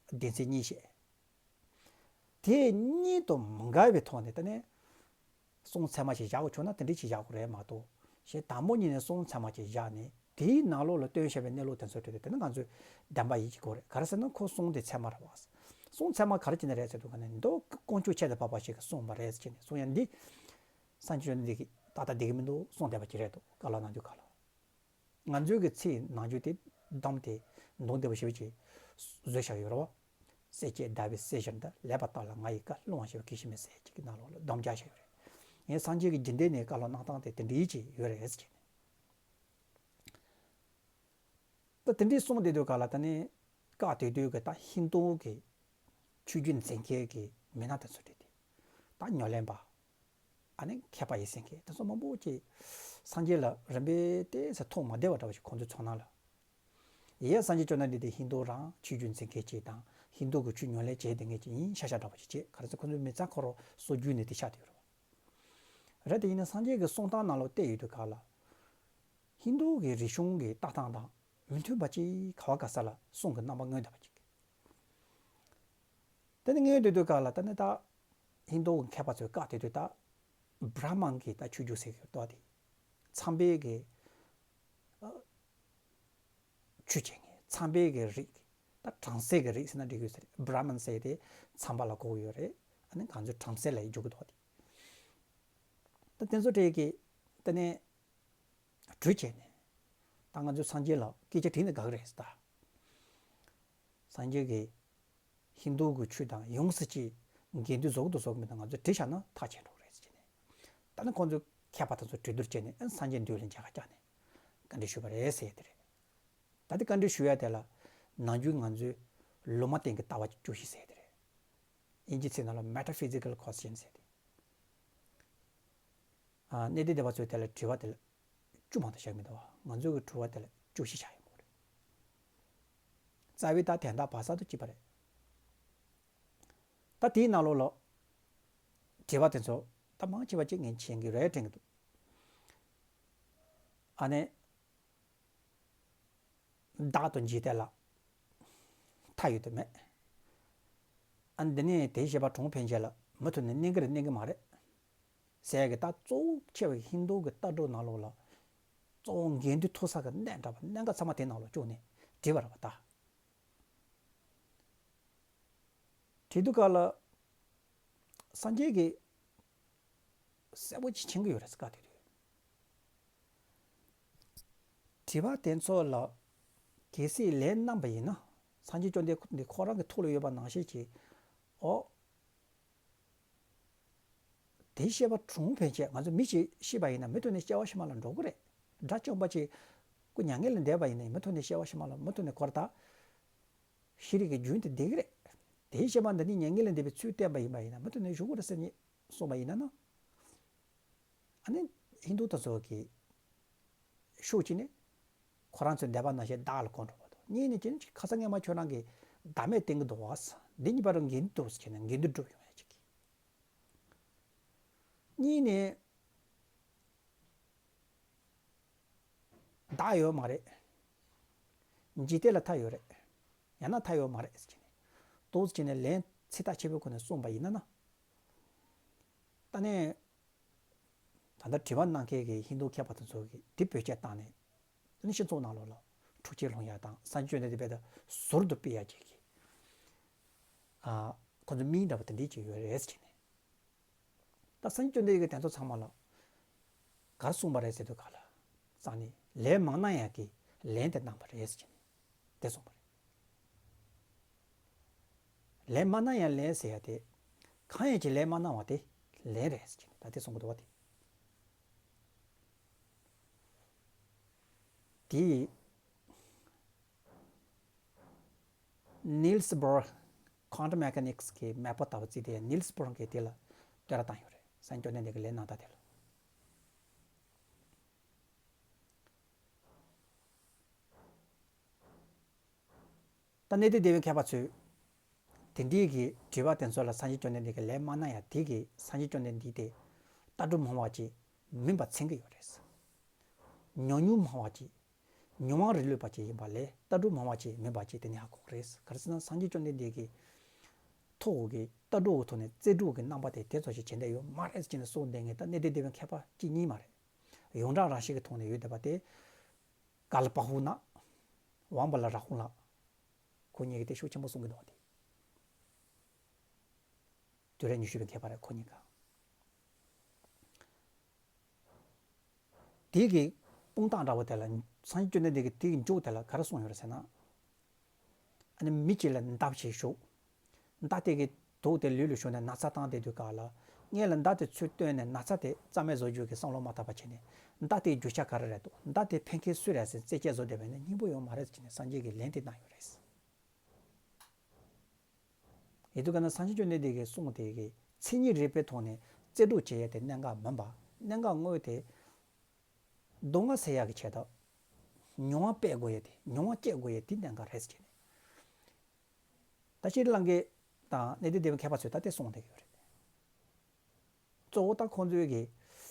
སྡེ་ཚན་གཉིས་བཤད། དེ་གཉིས་དང་མ་འགལ་བའི་ཐོག་ནས་ད་ནི་གསུང་ཚད་མ་ཞིག་བཞག་དགོས་བྱུང་ན་དེ་འདྲ་ཞིག་བཞག་དགོས་རེད་མ་གཏོགས། ཞེས་དང་པོ་ཉིད་ནས་གསུང་ཚད་མ་ཞིག་བཞག་ནས་དེའི་ནང་ལོགས་ལ་སྟོན་བྱས་པའི་གནས་ལུགས་དེ་ཚོ་གྲས་དེ་ནི་ང་ཚོས་བདེན་པ་ཡིན་གྱི་དགོས་རེད། ག་རེ་ཟེར་ན་ཁོ་གསུང་དེ་ཚད་མ་རེད་བ། གསུང་ཚད་མ་ག་རེ་བྱས་ནས་རེད་ཟེར་དུས་ག་ནས་མདོ་དཀོན་མཆོག་ཁྱད་དུ་འཕགས་པ་ཞིག་གིས་གསུངས་པ་རེད་ཟེར་ནས་གསུང་ཡ་འདི་སངས་རྒྱས་བཅོམ་ལྡན་འདས་ཀྱིས་ཏག་ཏག་བསྡད་ཀྱི་མི་འདུག་གསུངས་བསྡད་པ་ཅིག་རེད་འདུག་བཀའ་སློབ་གནང་དུས་ག་ལ། ང་ཚོའི་གི་ཚིག་ནང་རྒྱུད་དེ་བསྡོམས་ཏེ་མདོ་སྡེ་པ་ཞེས་པ་ཅིག་བཟོས་བཞག་ཡོད་རེད་བ། སྲས་བཅས་ཟླ་བའི་གསེར་ཞལ་འདི། ལེགས་པར་བལྟ་ལ་ང་ཡི་བཀའ། བསླུ་བའང་ཞེ་བ་གང་ཞིག་མེད་ཟེར་ཅིག་གི་ནང་ལོགས་ལ་བསྡོམས་རྒྱག་བཞག་ཡོད་རེད། ངས་སངས་རྒྱས་ཀྱི་རྒྱུད་སྡེ་ནས་བཀའ་སློབ་གནང་སྟངས་དེ་དེ་འདྲའི་ཅིག་ཡོད་རེད་ཟེར་གྱི་ནས། ད་དེ་འདྲའི་གསུངས་བསྡད་དུས་ག་ལ་ད་ནི་སྐབས་དེ་དུས་ཀྱི་ད་ཧིན་རྡུ་གི་ཆོས་བརྒྱུད་འཛིན་མཁན་གྱི་མི་སྣ་དེ་ཚོ་རེད་དེ། ད་ཉམས་ལེན་པ། ཨ་ནི་མཁས་པ་ཡིན་ཟེར་མཁན་དེ་ཚོ་མང་པོ་ཅིག་སངས་རྒྱས་ལ་རིམ་པས་བལྟས་ཚེ་མཐོང་མ་བདེ་བ་འདྲ་བ་ཞིག་ཁོང་ཚོའི་ཚོར་སྣང་ལ། ཡེ་སངས་རྒྱས་བཅོམ་ལྡན་འདས་དེ་ཧིན་རྡུ་རང་ཆོས་བརྒྱུད་འཛིན་མཁན་ཅིག་དང་ཧིན་རྡུ་གི་ཆོས་ཉམས་ལེན་བྱས་བསྡད་མཁན་ཅིག་ཡིན་ཤ་ཤ་འདྲ་བ་ཞིག་བྱས། ག་རེ་ཟེར་ཁོང་ཚོའི་མི་ཚེ་ཁོ་རང་སྲོལ་རྒྱུན་ནས་དེ་ཆགས་བསྡད་ཡོད་རེད་བ། རེད་དེ་ཡིན་ན་སངས་རྒྱས་ཀྱི་གསུང་སྟངས་ནང་ལ་བལྟས་ཡོད་དུས་ག་ལ། ཧིན་རྡུ་གི་རིག་གཞུང་གི་ལྟ་སྟངས་དང་མི་མཐུན་པ་ཅིག་ག་བ་ག་ས་ལ་གསུང་གི་རྣམ་པ་མངོན་བསྡད་པ་ཅིག་དེ་ནི་ངས་འདོད་དུས་ག་ལ་ད་ནི་ད་ཧིན་རྡུ་མཁས་པ་ཚོས་བཀའ་དེ་དུས་ད་བྷྲ་མན་གྱི་ད་ཆོས་བརྒྱུད་ཟེར་གི་ཏོག་དེ་ཚངས་པའི་གི་ཨ་ཆོས་བྱེད་མཁན་ཚངས་པའི་གི་རིགས་ད་བྲམ་ཟེ་གི་རིགས་ཟེར་ན་འགྲིག་གི་ཡོད་ཟེར། བྷྲ་མན་ཟེར་དེ་ཚངས་པ་ལ་གོ་གི་ཡོད་རེད། ཨ་ནི་ང་ཚོས་བྲམ་ཟེ་ལ་ཡི་འཇུག་གི་ཏོག་དེ་ད་དེ་ཚོ་གྲས་ཀྱི་ད་ནི། གྲོས་བྱས་ནས། ད་ང་ཚོས་སངས་རྒྱས་ལ་སྐད་ཆ་དྲིས་ནས་དགའ་གི་རེད་ཟེར་ད། སངས་རྒྱས་ཀྱིས་ཧིན་རྡུ་གི་ཆོས་དང་ཡོངས་སུ་གཅིག་འགལ་འདུ་བཟོ་གི་འདུག་བཟོ་གི་མེད་ད་ང་ཚོས་དྲིས་བཞག་ན་ཐག་ཆོད་འགྲོ་གི་རེད་ཟེར་བྱས་ནས། ད་ནི་ཁོང་ཚོས་མཁས་པ་དེ་ཚོ་གྲོས་བསྡུར་བྱས་ནས་ཨ་སངས་རྒྱས་མདུན་ལ་མཇལ་ཁ་བཅར་ནས་བཀའ་འདྲི་ཞུས་པ་རེད་ཟེར་ཡ་དེ་རེད། ད་དེ་བཀའ་འདྲི་ཞུ་ཡ་དེ་ལ་ནམ་རྒྱུན་ང་ཚོས་ལུང་མ་བསྟན་གྱི་ལྟ་བ་བཅུ་བཞི་ཟེར་ཡ་དེ་རེད། དབྱིན་ཇིའི་ཚིག་ནང་ལ་Metaphysical Question་ཟེར་ཏེ། ཨ་གནས་བརྟན་སྡེ་པ་ཚོས་དེ་ལ་དྲི་བ་དེ་ལ་ བཅུ་མ་གཏོགས་བཞག་མི་འདུག་བ། ང་ཚོའི་གི་དྲི་བ་དེ་ལ་བཅུ་བཞི་བཞག་ཡོད་མ་རེད། རྩ་བའི་ད་དན་རྟགས་བར་གསར་དུ་གཅིག་པ་རེད། ད་དེའི་ནང་ལོགས་ལ་དྲི་བ་དེ་ཚོ་ད་མང་ཆེ་བ་ཅིག་ངས་མཁྱེན་གྱི་རེད་དྲན་གྱི་འདུག་ཨ་ནི། བདག་ཏུ་འཇུག་དེ་ལ་མཐའ་ཡོད་དུ་མེད། ཨ་འདི་ནས་དེའི་ཤེས་པ་གྲུང་ཕན་ཆད་ལ་མུ་མཐུད་ནས་གནས་ཀྱི་རེད་གནས་ཀྱི་མ་རེད་ཟེར་ཡ་གི། ད་གཙོ་བོ་ཆེ་བའི་ཧིན་རྡུ་གི་ལྟ་གྲུབ་ནང་ལོགས་ལ་གཙོ་བོ་འགལ་འདུའི་མཐོ་ས་གི་གནད་འདྲ་བ་གནད་འགག་ཚང་མ་དེ་ནང་ལ་བཅུག་ནས་བྲིས་པ་རེད་བ་ད། བྲིས་དུས་སྐབས་ལ་སངས་རྒྱས་ཀྱིས་གསལ་པོ་ཅིག་མཁྱེན་གྱི་ཡོད་རེད་ཟེར་བཀའ་དེ་དུས། དྲི་བ་དེ་ཚོ་ལ་གལ་སྲིད་ལན་གནང་པ་ཡིན་ན། སངས་རྒྱས་བཅོམ་ལྡན་འདས་ཁོ་རང་གི་ཐུགས་ལ་ཡོད་པ་ནང་བཞིན་གྱི། ཨོ། དེའི་ཤེས་པ་གྲུང་ཕན་ཆད། ང་ཚོ་མི་ཞིག་ཤི་བ་ཡིན་ན་མུ་མཐུད་ནས་སྐྱེ་བ་ཕྱི་མ་ལ་འགྲོ་གི་རེད། དགྲ་བཅོམ་པ་ཅིག་ཁོ་མྱ་ངན་ལས་འདས་པ་ཡིན་ན་མུ་མཐུད་ནས་སྐྱེ་བ་ཕྱི་མ་ལ་མུ་མཐུད་ནས་འཁོར་ད། ཤེས་རིག་གི་རྒྱུན་དེ་འདི་གི་རེད། དེའི་ཤེས་པ་འདི་ནི་མྱ་ངན་ལས་འདས་པའི་ཚུལ་བསྟན་པ་ཡིན་པ་ཡིན་ན་མུ་མཐུད་ནས་བཞུགས་དགོས་རེད་ཟེར་ནས་གསུངས་པ་ཡིན་ན་ན། ཨ་ནི་ཧིན་རྡུ་དེ་ཚོ་གི་ཤུགས་ཀྱིས་ནི་ཁོ་རང་ཚོའི་འདས་པ་ནང་བཞིན་བདག་ལ་གོ་འགྲོ་བ་དང་། གཉིས་ནི་ཅི་ནི་ཁ་སང་སྔས་མ་ཁྱོད་རང་གིས་བདག་མེད་བསྟན་གྱི་འདུག་བ། འདི་གཉིས་བར་འགལ་འདུ་འདུག་ཟེར་ནས་འགལ་འདུ་སྒྲུབ་ཡོང་ཡ་ཅིག་གི། གཉིས་ནི། བདག་ཡོད་མ་རེད། འཇིག་རྟེན་ལ་མཐའ་ཡོད་རེད། ཡང་ན་མཐའ་ཡོད་མ་རེད་ཟེར་གྱི་ནས། ཏོག་ཙམ་བྱས་ནས་ལན་ཚིག་ཐག་ཆོད་པོའི་སྒོ་ནས་གསུངས་པ་ཡིན་ན་ན། ད་ནས། ད་ལྟ་དྲི་བ་གནང་མཁན་གྱི་ཧིན་རྡུ་མཁས་པ་དེ་ཚོ་གིས་དེ་བེད་སྤྱད་བཏང་ནས། ད་ནི་སྤྱི་ཚོགས་ནང་ལོགས་ལ་འཁྲུག་རྐྱེན་སློང་ཡ་དང་། སངས་རྒྱས་བཅོམ་ལྡན་འདས་དཔེ་ད་ཟུར་དུ་སྤེལ་ཡ་བྱེད་ཀྱི། ཨ། ཁོ་ཚོ་མིང་འདྲ་པོ་དེ་འདྲས་ཅིག་ཡོད་རེད་ཟེར་གྱི་ནས། ད་སངས་རྒྱས་བཅོམ་ལྡན་འདས་ཀྱིས་དེ་ཚོ་ཚང་མ་ལ་ག་རེ་གསུངས་པ་རེད་ཟེར་དུས་ག་ལ། རྩ་ནས་ལན་མ་གནང་ཡག་གི་ལན་དེ་གནང་པ་རེད་ཟེར་གྱི་ནས་དེ་གསུངས་པ་རེད། ལན་མ་གནང་ཡག་ལན་ཟེར་ཡ་དེ། གང་ཡིན་གྱི་ལན་མ་གནང་བ་དེ་ལན་རེད་ཟེར་གྱི་ནས་ད་དེ་གསུང་གི་འདུག་བ་དེ། དེ། Niels Bohr Quantum Mechanics གི་མེས་པོ་ལྟ་བུ་བརྩིས་ཏེ། Niels Bohr གིས་དེ་ལ་བསྟོད་ར་བཏང་ཡོད་རེད། སངས་རྒྱས་བཅོམ་ལྡན་འདས་ཀྱི་ལན་གནང་སྟངས་དེ་ལ། ད་གནས་བརྟན་སྡེ་བའི་མཁས་པ་ཚོས་དེ་འདྲའི་གི་དྲི་བ་དེ་ཚོ་ལ་སངས་རྒྱས་བཅོམ་ལྡན་འདས་ཀྱིས་ལན་མ་གནང་ཡ་དེ་གིས་སངས་རྒྱས་བཅོམ་ལྡན་འདས་དེ་ལྟ་གྲུབ་སྨྲ་བ་ཅིག་མིན་པ་མཚོན་གྱི་ཡོད་རེད། ཉམས་མྱོང་སྨྲ་བ་ཅིག་ཉམས་མྱོང་རིག་ལུགས་པ་ཅིག་ཡིན་པ་ལས་ལྟ་གྲུབ་སྨྲ་བ་ཅིག་མིན་པ་ཅིག་དེ་ནི་ཧ་གོ་གི་རེད། ག་རེ་ཟེར་ན་སངས་རྒྱས་བཅོམ་ལྡན་འདས་ཀྱི་ཐུགས་ཀྱི་ལྟ་གྲུབ་ཀྱི་ཐོག་ནས་རྩལ་སྤྲུགས་ཀྱི་རྣམ་པ་དེ་དེ་ཚོ་ཞིག་བྱེད་འདོད་ཡོད་མ་རེད་ཟེར་ནས་གསུངས་བསྡད་མཁན་ད་གནས་བརྟན་སྡེ་བའི་མཁས་པ་གཅིག་གཉིས་མ་རེད། ཡོངས་གྲགས་རང་བཞིན་གྱི་ཐོག་ནས་ཡོད་བསྡད་པ་དེ། ཀརལ་པ་ཧུ་ན། ཝང་པ་ལ་ར་ཧུང་ལགས། ཁོ་གཉིས་ཀྱིས་དེ་ཤུགས་ཆེན་པོ་གསུང་གི་འདུག་བ་དེ། དུས་རབས་ཉི་ཤུ་པའི་མཁས་པ་རེད་ཁོ་གཉིས་ཀ། དེ་གི་དཔུང་རྟགས་འདྲ་བོ་དེ་ལ་སངས་རྒྱས་བཅོམ་ལྡན་འདས་ཀྱིས་དེ་གི་མཇུག་དེ་ལ་ག་རེ་གསུངས་ཡོད་རེད་ཟེར་ན། ཨ་ནི་མི་གཅིག་ལ་མདའ་ཞིག་ཞུགས། མདའ་དེ་གི་དུག་དེ་ལུས་ལ་ཞུགས་ནས་ན་ཚ་བཏང་བསྡད་དུས་སྐབས་ལ། སྔོན་ལ་མདའ་དེ་ཚུར་བཏོན་ནས་ན་ཚ་དེ་རྩ་མེད་བཟོ་རྒྱུ་གི་བསམ་བློ་མ་བཏང་བ་བྱས་ནས། མདའ་དེའི་རྒྱུ་ཆ་ག་རེ་རེད་འདུག་མདའ་དེ་འཕེན་མཁན་སུ་རེད་ཟེར་རྩད་གཅོད་བཟོ་བསྡད་པ་ཡིན་ན་སྙིང་པོ་ཡོད་མ་རེད་ཟེར་ནས་སངས་རྒྱས་ཀྱིས་ལན་དེ་གནང་ཡོད་རེད། ཡིན་དུས་ག་ན་སངས་རྒྱས་བཅོམ་ལྡན་འདས་ཀྱིས་གསུངས་དེ་གི་མཚན་ཉིད་རིག་པའི་ཐོག་ནས་རྩལ་སྤྲུགས་བྱེད་ཡས་དེ་གནད་འགག་མིན་པ། གནད་འགག་དངོས་དེ་སྡུག་བསྔལ་སེལ་ཡག་གི་ཆེད་དུ་མྱོང་བ་སྤེལ་དགོས་ཡས་དེ། མྱོང་བ་སྐྱེ་དགོས་ཡས་དེ་གནད་འགག་རེད་ཟེར་གྱི་ནས། ད་ཤྲི་ལང་ཀའི་དང་གནས་བརྟན་སྡེ་བའི་མཁས་པ་ཚོས་ད་དེ་གསུངས་བསྡད་ཀྱི་ཡོད་རེད། གཙོ་བོ་ད་ཁོང་ཚོའི་གི་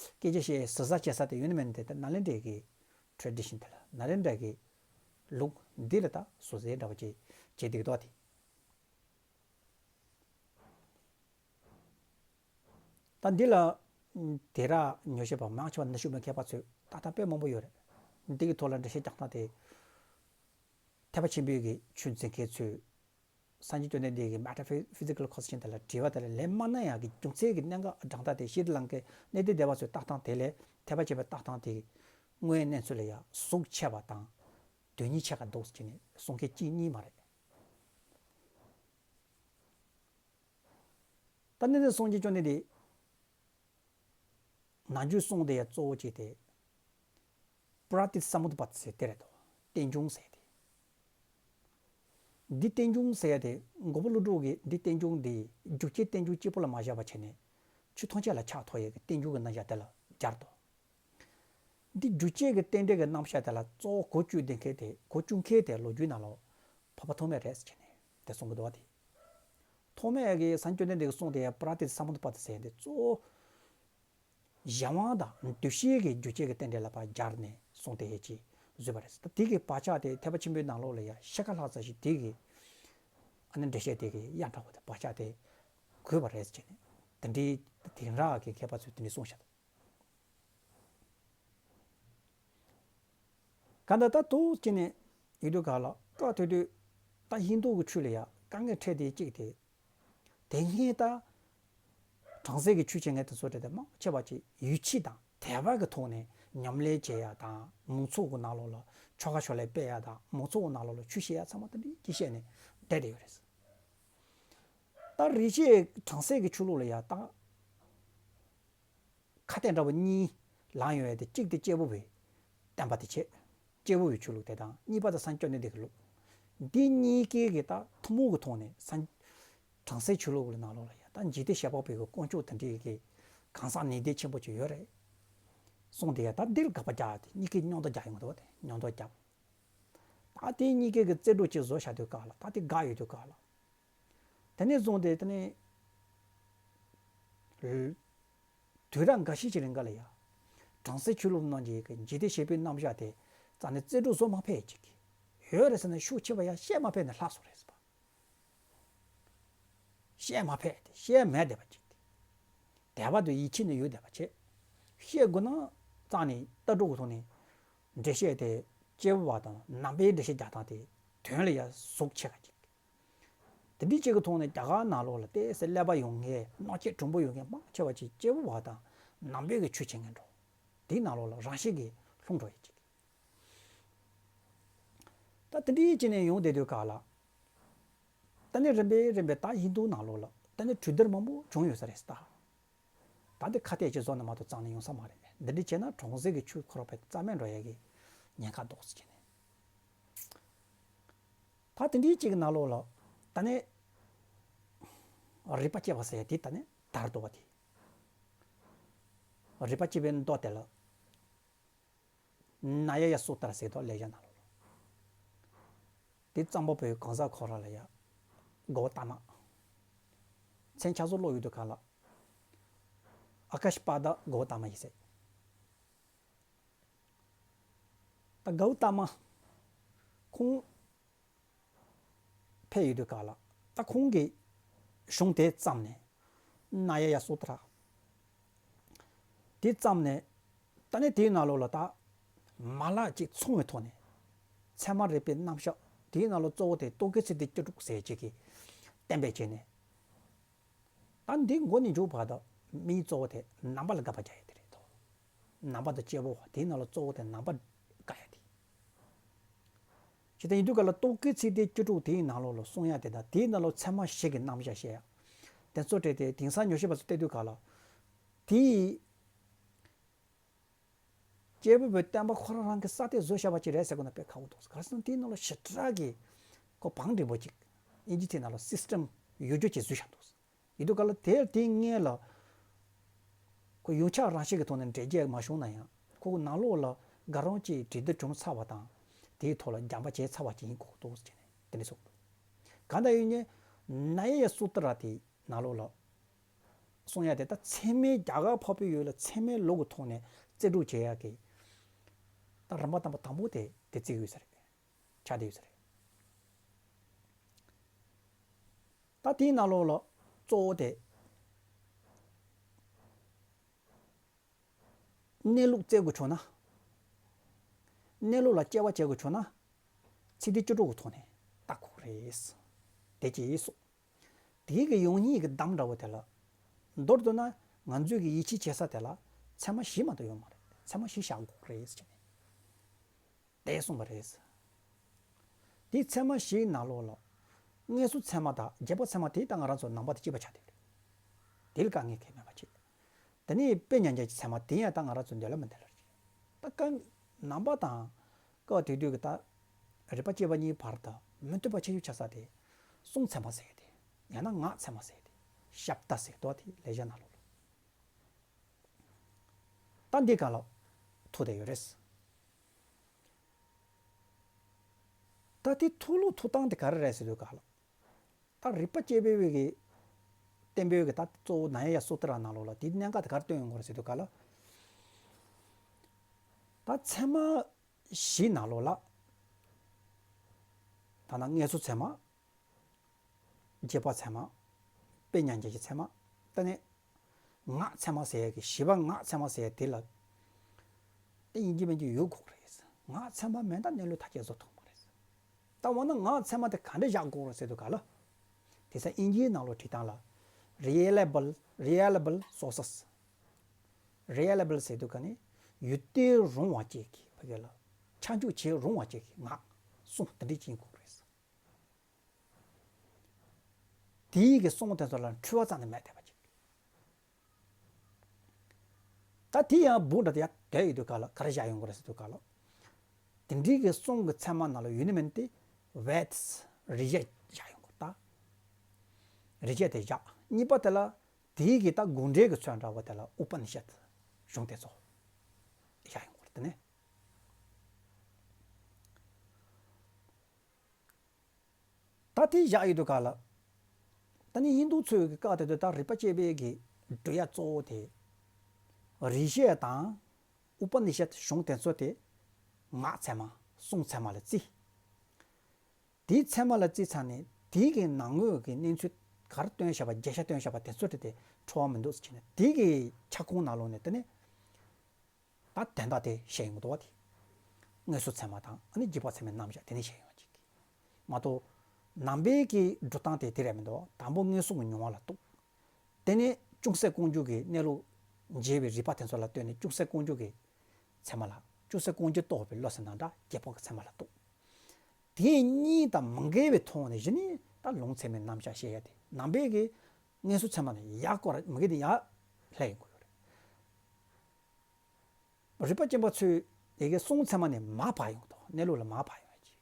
སྐད་ཆ་བཤད་ཟུར་ཟ་བྱེད་ས་དེ་ཡོད་ན་མེད་ན་དེ་ད་ནཱ་ལེནྡྲའི་གི་ཊེ་རེ་ཌི་ཤན་དེ་ལ། ནཱ་ལེནྡྲ་གི་ལུགས་འདི་ལ་ད་ཟུར་ཟའི་འདྲ་བོ་ཅིག་བྱེད་བསྡད་ཀྱི་འདུག་བ་དེ། ད་འདི་ལ་དེ་ར་ཉོ་ཤེས་པ་མང་ཆེ་བ་ནུབ་ཕྱོགས་པའི་མཁས་པ་ཚོས་ལྟ་སྟངས་དཔེ་མང་པོ་ཡོད་རེད། འདི་གི་ཐོག་ལ་འགྲེལ་བཤད་རྒྱག་སྟངས་དེ། ཐེག་པ་ཆེན་པོའི་གི་ཆོས་འཛིན་མཁན་ཚོས་སངས་རྒྱས་བཅོམ་ལྡན་འདས་ཀྱི་Metaphysical Question དེ་ལ་དྲི་བ་དེ་ལ་ལན་མ་གནང་ཡག་གི་རྒྱུ་མཚན་གྱི་གནད་འགག་སྦྲང་རྟགས་དེ། ཤྲི་ལང་ཀའི་གནས་བརྟན་སྡེ་བ་ཚོའི་ལྟ་སྟངས་དེ་ལས་ཐེག་པ་ཆེན་པོའི་ལྟ་སྟངས་དེ་དངོས་གནས་ཚུལ་ལ་ཡ་ཟུག་ཆེ་བ་དང་དོན་སྙིང་ཆེ་ག་འདུག་ཟེར་ནས་གསུང་མཁན་གཅིག་གཉིས་མ་རེད། ད་ནི་ནི་སངས་རྒྱས་བཅོམ་ལྡན་འདས་ནམ་རྒྱུན་གསུངས་བསྡད་ཡ་གཙོ་བོ་གཅིག་དེ། པྲ་ཏི་སམ་བུད་པ་ཟེར་དེ་རེད་དོ། རྟེན་འབྱུང་ཟེར་དེ། འདི་རྟེན་འབྱུང་ཟེར་ཡ་དེ་མགོན་པོ་ཀླུ་སྒྲུབ་ཀྱིས་འདི་རྟེན་འབྱུང་འདི་རྒྱུ་རྐྱེན་རྟེན་འབྱུང་གཅིག་པོ་ལ་མ་བཞག་པ་བྱས་ནས་ཆོས་ཐམས་ཅད་ལ་ཆགས་ཐུབ་ཡ་གི་རྟེན་འབྱུང་གི་རྣམ་གཞག་དེ་ལ་སྦྱར་དོ། འདི་རྒྱུ་བཅས་ཀྱི་རྟེན་འབྲེལ་གྱི་རྣམ་གཞག་དེ་ལ་གཙོ་བོ་གོ་བཅུག་བསྡད་མཁན་དེ། གོ་བཅུག་མཁན་དེ་ལོ་རྒྱུས་ནང་ལོགས་འཕགས་པ་ཐོགས་མེད་རེད་ཟེར་བྱས་ནས་དེ་གསུང་གི་འདུག་བ། དེ་ཐོགས་མེད་ཀྱི་སངས་རྒྱས་བཅོམ་ལྡན་འདས་ཀྱིས་གསུངས་དེ་པྲ་ཏི་སཾ་བུདྡྷ་པ་ཏི་ཟེར་ཡ་དེ་གཙོ་བོ་གཞན་དབང་དང་འདུ་ཤེས་ཀྱི་རྒྱུ་བཅས་ཀྱི་རྟེན་འབྲེལ་ལ་ཕར་སྦྱར་ནས་གསུངས་དེ་ཡས་ཅིག་བཟོས་པ་རེད། ད་དེ་གི་བག་ཆགས་དེ་ཐེག་པ་ཆེན་པོའི་ནང་ལོགས་ལ་ཡ་ཤེལ་དཀར་ལྷ་ཙཱ་ཞིག་དེ་གི་ཨ་ནི་འགྲེལ་བཤད་དེ་གི་ཡ་འདྲ་བོ་དེ་བག་ཆགས་དེ་དགོས་པ་རེད་ཟེར་ནས། དེ་འདྲའི་དེང་རབས་ཀྱི་མཁས་པ་ཚོས་དེ་འདྲའི་གསུངས་བཞག་འདུག་གང་ལྟར་ད་དུ་ཅི་ནས་ཡིན་དུས་ག་ལ་བཀའ་ཐོས་དུས། ད་ཧིན་དུ་གི་ཆོས་ལ་ཡ་དཀའ་ངལ་འཕྲད་དེ་གཅིག་དེ། དེ་སྔའི་ད་གྲངས་ཚད་ཀྱི་ཆོས་བྱེད་མཁན་དེ་ཚོ་དེ་དེ་མང་ཆེ་བ་ཅིག་ཡིད་ཆེས་དང་དད་པ་གི་ཐོག་ནས་ཉམས་ལེན་བྱེད་ཡ་དང་། མང་ཚོགས་ཀྱི་ནང་ལོགས་ལ་ཆོ་ག་ཕྱག་ལས་སྤེལ་ཡ་དང་། མང་ཚོགས་ཀྱི་ནང་ལོགས་ལ་ཆོས་བཤད་ཡ་ཚང་མ་དེ་འདྲའི་ཅིག་བཤད་ནས་བསྡད་དེ་ཡོད་རེད། ད་རིག་བྱེད་གྲངས་ཚད་ཀྱི་ཆོས་ལུགས་ལ་ཡ་ད་ཁ་གཏད་འདྲ་བོ་གཉིས་ལངས་ཡོང་ཡ་དེ། གཅིག་དེ་སྐྱེས་བུ་པའི་བསྟན་པ་དེ་བྱས། སྐྱེས་བུ་པའི་ཆོས་ལུགས་དེ་དང་། གཉིས་པ་དེ་སངས་རྒྱས་བཅོམ་ལྡན་འདས་ཀྱི་ལུགས། འདི་གཉིས་ཀའི་གི་ད་ཐུན་མོང་གི་ཐོག་ནས་སངས་གྲངས་ཚད་ཆོས་ལུགས་ཀྱི་ནང་ལོགས་ལ་ཡ་ད་འཇིག་རྟེན་ཞི་བ་པོའི་གི་དཀོན་མཆོག་དེ་འདྲའི་གི་གང་ཟག་ནུས་ལྡན་ཆེན་པོ་ཅིག་ཡོད་རེད་གསུངས་དེ་ཡ། ད་འདིར་དགག་པ་རྒྱག་དེ། གཉིས་ཀའི་མཉམ་དུ་རྒྱག་ཡོང་འདུག་བ། དེ་མཉམ་དུ་རྒྱག་ད་དེ་གཉིས་ཀའི་གི་རྩོད་གྲུབ་ཅིག་བཟོ་བཞག་དུས་ག་ལ། ད་དེ་དགག་ཡོང་དུས་ག་ལ། དེ་ནས་བཟུང་སྟེ་དེ་ནས་དུས་རབས་འགའ་ཤས་ཀྱི་རིང་ག་ལ་ཡ་གྲངས་ཚད་ཆོས་ལུགས་རྣམས་ཀྱི་གི་འཇིག་རྟེན་ཞི་བའི་རྣམ་གཞག་དེ་རྩ་ནས་རྩོད་གྲུབ་བཟོ་མ་ཕོད་ཅིག་གི་ཡོད་རེད་ཟེར་ན། ཤུགས་ཆེ་བ་ཡ་བཤད་མ་ཕོད་ནས་ལྷག་སོང་རེད་ཟེར་བ། བཤད་མ་ཕོད་དེ། བཤད་མེད་བསྡད་པ་ཅིག་དེ། དད་པ་དང་ཡིད་ཆེས་ནི་ཡོད་བསྡད་པ་བྱས། བཤད་དགོས་ན་རྩ་ནས་ལྟ་གྲུབ་ཀྱི་ཐོག་ནས་འགྲེལ་བཤད་དེ། སྐྱེས་བུ་པ་དང་ནང་པའི་འགྲེལ་བཤད་རྒྱག་སྟངས་དེ་དོན་ལ་ཡ་ཟུག་ཆེ་ག་ཅིག་དེ་འདྲའི་ཅིག་གི་ཐོག་ནས་རྒྱ་གར་ནང་ལོགས་ལ་ཏོག་ཙམ་ཀླད་པ་ཡོད་མཁན། རྣམ་དཔྱོད་གྲུང་པོ་ཡོད་མཁན་མང་ཆེ་བ་ཅིག་སྐྱེས་བུ་པ་དང་ནང་པའི་གི་ཆོས་བྱེད་མཁན་འགྲོ། དེའི་ནང་ལོགས་ལ་རང་བཞིན་གྱིས་ལྷུང་འགྲོ་ཡ་ཅིག་ད་དེ་འདྲའི་ཅིག་ནས་ཡོང་བསྡད་དུས་ག་ལ། ད་ནི་རིམ་པས་རིམ་པས་ད་ཧིན་དུ་ནང་ལོགས་ལ་ད་ནི་གྲོས་བསྡུར་མང་པོ་བྱུང་ཡོད་ས་རེད་ད། ད་འདི་ཁ་གཏད་ཅིག་བཟོ་ན་མ་གཏོགས་རྩ་ནས་ཡོང་ས་མ་རེད། འདི་འདྲ་བྱས་ན་གྲངས་ཚད་ཀྱི་ཆོས་ཁོ་རང་བས་རྩ་མེད་འགྲོ་ཡ་གི་ཉེན་ཁ་འདུག་ཟེར་གྱི་ནས། ད་དེ་འདྲའི་ཅིག་གི་ནང་ལོགས་ལ་ད་ནི་རིག་པ་བསྐྱེད་པ་ཟེར་ཡ་དེ་ད་ནི་དར་འདུག་བ། དེ་རིག་པ་བསྐྱེད་པའི་མདོ་དེ་ལ། ན་ཡ་ཡ་སུ་ཏྲ་ཟེར་དོ། ལེགས་སྦྱར་ནང་ལོགས་ལ། དེ་གཙང་པོ་བོད་གང་ཟག་ཁོ་རང་ལ་ཡ་གོའུ་ཏ་མ། མཚན་ཆ་ཚང་ཀློག་ཡོང་དུས་ག་ལ། ཨ་ཀ་ཤ་པ་དཱ་གོའུ་ཏ་མ་ཡིན་ཟེར། ད་གོའུ་ཏ་མ་ཁོང་ཕེབས་ཡོང་དུས་ག་ལ། ད་ཁོང་གིས་གཞུང་དེ་བརྩམས་ནས། ན་ཡ་ཡ་སུ་ཏྲ་དེ་བརྩམས་ནས། ད་ནི་དེའི་ནང་ལོགས་ལ་ད་མ་ལག་ཅིག་ཚང་བའི་ཐོག་ནས། ཚད་མ་རིག་པའི་རྣམ་གཞག་དེའི་ནང་ལོགས་གཙོ་བོ་དེ་རྟོག་གེའི་ཚིག་སྡུད་བཅུ་དྲུག་ཟེར་ཅིག་གིས་གཏན་འབེབས་བྱས་ནས། ད་འདི་མགོ་ནས་མཇུག་བར་དུ་དམིགས་གཙོ་བོ་དེ་ནང་པ་ལ་དགག་པ་རྒྱག་ཡ་དེ་རེད་དོ། ནང་པ་དང་སྐྱེ་བོ་བ་དེའི་ནང་ལ་གཙོ་བོ་དེ་ནང་པ་དགག་ཡ་དེ། ཇི་ལྟར་ཡིན་དུས་ག་ལ་རྟོག་གེའི་ཚིག་སྡུད་བཅུ་དྲུག་དེའི་ནང་ལོགས་ལ་གསུང་ཡ་དེ་དང་། དེའི་ནང་ལོགས་ཚད་མ་བཞི་གི་རྣམ་གཞག་བཤད་ཡ་དེ་ཚོ་བྲིས་ཏེ། དེང་སང་ཉོ་ཤེས་པ་ཚོ་བལྟས་དུས་ག་ལ་དེའི། སྐྱེས་བུ་པའི་བསྟན་པ་ཁོ་རང་རང་གི་ས་ཏེ་བཟོས་བཞག་པ་ཅིག་རེད་ཟེར་དགོས་ན་དཔེ་ཁག་པོ་འདུག་ག་རེ་ཟེར་ན་དེའི་ནང་ལ་ཞེ་དྲག་གི་ཁོ་བང་སྒྲིག་པོ་ཅིག་ཨིན་ཇི་ཚིག་ནང་ལ་སིས་ཊེམ་ཡོད་རྒྱུ་ཅིག་བཟོས་བཞག་འདུག་ཡིན་དུས་ག་ལ་དེར་དེའི་སྔོན་ལ་ཁོ་ཡོངས་ཁྱབ་རང་བཞིན་གྱི་ཐོག་ནས་འགྲེལ་བརྗོད་མ་བྱུང་ན་ཡང་། ཁོ་གི་ནང་ལོགས་ལ་ག་རང་ཅིག་གྲོས་བསྡུར་བྱུང་ཚར་བ་དང་། དེའི་ཐོག་ལ་སྦྱངས་པ་བྱས་ཚར་བ་ཅིག་ཡིན་དགོས་འདུག་ཟེར་ནས་དེ་འདྲ་གསུངས་འདུག་གང་ལྟར་ཡིན་ནའི་ན་ཡ་ཡ་སུ་ཏྲ་དེའི་ནང་ལོགས་ལ། གསུང་ཡ་དེ་ད་ཚད་མའི་རྒྱ་གར་འཕགས་པའི་ཡུལ་ལ་ཚད་མའི་ལུགས་ཀྱི་ཐོག་ནས་རྩོད་སྒྲུབ་བྱེད་ཡ་གི་ད་རིམ་པ་དང་པོ་དང་པོ་དེ་དེ་བརྩི་གི་ཡོད་ས་རེད། ཆགས་བསྡད་ཡོད་ས་རེད། ད་དེའི་ནང་ལོགས་ལ་གཙོ་བོ་དེ་གནས་ལུགས་བཙལ་དགོས་བྱུང་ན། གནས་ལུགས་ལ་དཔྱད་པ་བྱེད་དགོས་བྱུང་ན། ཚིག་སྡུད་བཅུ་དྲུག་གི་ཐོག་ནས་བལྟ་དགོས་རེད། དེ་ཅི་སོ། དེའི་གི་ཡོང་སྙིང་གི་གདམས་འདྲ་བོ་དེ་ལ། མདོར་བསྡུ་ན་ང་ཚོས་ཀྱི་ཡིད་ཆེས་བྱེད་ས་དེ་ལ་ཚད་མ་བཞི་མ་གཏོགས་ཡོད་མ་རེད། ཚད་མ་བཞི་བཞག་དགོས་རེད་ཟེར་ནས་དེ་གསུངས་པ་རེད། དེའི་ཚད་མ་བཞིའི་ནང་ལོགས་ལ། དངོས་སུ་ཚད་མ་དང་རྗེས་དཔག་ཚད་མ་དེ་ད་ང་རང་ཚོ་ནང་པ་དང་གཅིག་པ་ཆགས་བསྡད་རེད། དེ་ལ་དཀའ་ངལ་གང་ཡང་མེད་པ་བྱེད། དེ་ནས་དཔེ་ཉན་ཅན་གྱི་ཚད་མ་དེ་ཡང་ད་ང་རང་ཚོ་འདོད་ལ་མི་འདོད་ལ་རེད། ད་ཀ་ནང་པ་དང་ཀ་དེ་དུས་ཀྱི་ད་རིག་པ་བསྐྱེད་པ་གཉིས་བར་དུ་མི་མཐུན་པ་ཆེ་ཤོས་ཆགས་ས་དེ་གསུང་ཚད་མ་ཟེར་ཡ་དེ། ཡང་ན་ངག་ཚད་མ་ཟེར་ཡ་དེ། ཤབྡ་ཟེར་དོ། དེ་ལེགས་སྦྱར་ནང་ལོགས་ལ། ད་འདི་ག་ལ་ཐོག་ ཐུག་བསྡད་ཡོད་རེད། ད་དེ་ཐུག་ལུགས་ཐུག་སྟངས་དེ་ག་རེ་རེད་ཟེར་དུས་ག་ལ། ད་རིག་པ་དཔྱད་པའི་གི་བསྟན་པའི་གི་ད་གཙོ་བོ་ན་ཡ་ཡ་སུ་ཏྲ་ནང་ལོགས་ལ་དེའི་གནད་འགག་དེ་ག་རེ་སྟོན་ཡོང་གི་རེད་ཟེར་དུས་ག་ལ། ད་ཚད་མ་བཞི་ནང་ལོགས་ལ། ད་ནང་དངོས་སུ་ཚད་མ། རྗེས་དཔག་ཚད་མ། དཔེ་མྱང་འདས་ཀྱི་ཚད་མ། ད་ནི། ངག་ཚད་མ་ཟེར་ཡ་གི་བཞི་པ་ངག་ཚད་མ་ཟེར་ཡ་དེ་ལ། དེ་ཡིན་གྱི་མིན་གྱི་ཡོད་དགོས་རེད། ངག་ཚད་མ་མེད་ན་གནས་ལུགས་ཐ་སྙད་བཟོ་ཐུབ་མ་རེད། ད་འོ་ན་ངག་ཚད་མ་དེ་ག་འདྲ་བཞག་དགོས་རེད་ཟེར་དུས་ག་ལ། དེ་ས་དབྱིན་ཇིའི་ནང་ལོགས་བྲིས་སྟངས་ལ། reliable reliable sources། reliable ཟེར་དུས་ག་ནི། ཡུལ་དུས་རུང་བ་ཅིག་གི་ཕ་གི་ལ། ཆ་འཇོག་བྱེད་རུང་བ་ཅིག་གི་ངག་གསུང་དེ་འདྲ་ཅིག་ཡིན་དགོས་རེད། དེའི་གི་གསུང་དེ་ཚོ་ལ་འཁྲུལ་བ་རྩ་ནས་མེད་བསྡད་པ་ཅིག་ད་དེ་ཡང་སྦུག་འདྲ་དེ་ཡང་དེ་ཡོད་དུས་ག་ལ་ག་རེ་བཞག་ཡོང་གི་རེད་ཟེར་དུས་ག་ལ། དེ་འདྲའི་གི་གསུང་གི་ཚད་མ་ནང་ལ་ཡོད་ནི་མིན་ཏེ། བེད། རི་ཞེ་བཞག་ཡོང་གི་ད། རི་ཞེ་དེ་བཞག་གཉིས་པ་དེ་ལ། དེའི་གི་ད་དགོངས་འགྲེལ་གི་ཚུལ་འདྲ་བོ་དེ་ལ་ཨུ་པ་ནི་ཤད། གཞུང་དེ་ཚོ། བཞག་ཡོང་གི་རེད་དེ་ནས། ད་དེ་བཞག་ཡོད་དུས་ག་ལ། ད་ནི་ཧིན་དུ་ཚོའི་གི་བཀའ་དེ་ཚོ་ད་རིག་པ་དཔྱད་པའི་གི་འགྲོ་ཡ་གཙོ་བོ་དེ། རི་ཞེ་དང་། ཨུ་པ་ནི་ཤད་གཞུང་དེ་ཚོ་དེ། ངག་ཚད་མ། གསུང་ཚད་མ་ལ་བརྩི། དེའི་ཚད་མ་ལ་བརྩིས་ཚར་ནས་དེའི་གི་ནང་ངོས་ཀྱི་གནས་ཚུལ་ག་རེ་སྟོན་བཞག་པ་རྒྱས་བཤད་སྟོན་བཞག་པ་དེ་ཚོ་དེ་དེ་འཕྲོ་བ་མི་འདུག་ཟེར་བྱས་ནས་དེའི་གི་ཁྱབ་ཁོངས་ནང་ལོགས་ནས་དེ་ནས། ད་དོན་དག་དེ་བཤད་ཡོང་གི་འདུག་བ་དེ། དངོས་སུ་ཚད་མ་དང་ཨ་ནི་རྗེས་དཔག་ཚད་མའི་རྣམ་གཞག་དེ་ནས་བཤད་ཡོང་བ་ཅིག་མ་གཏོགས། ནང་པའི་གི་འགྲོ་སྟངས་དེ་དེ་རེད་མི་འདུག་དང་པོ་མངོན་སུམ་གྱི་མྱོང་བ་ལ་གཏུག་དེ་ནས་ཅུང་ཟད་ཀུན་འབྱུང་གི་གནས་ལུགས་འབྱེད་པའི་རིགས་པ་དེ་ཚོ་ལ་ལྟོས་ནས་ཅུང་ཟད་ཀུན་འབྱུང་གི་ཚད་མ་ལ་ཅུང་ཟད་ཀུན་འབྱུང་རྟོགས་པའི་བློ་ཟེར་ན་འདྲ་རྗེས་དཔག་གི་ཚད་མ་ལ་གཏུག་དེ་གཉིས་དང་མི་འགལ་བའི་ཐོག་ནས་གཞི་ནས་ད་ལུང་ཚད་མའི་རྣམ་གཞག་བཤད་ཡ་དེ་ནང་པའི་གི་དངོས་སུ་ཚད་མ་ནས་ཡར་སྐོར་མི་འགལ་དེ་ཡར་སླེབས་ཡོང་གི་ཡོད་རེད། རིག་པ་སྦྱིན་པ་ཚོས་ཡི་གེ་གསུང་ཚད་མ་ནས་མར་བབས་ཡོང་དོ་གནས་ལུགས་ལ་མར་བབས་ཡོང་ཡ་ཅིག་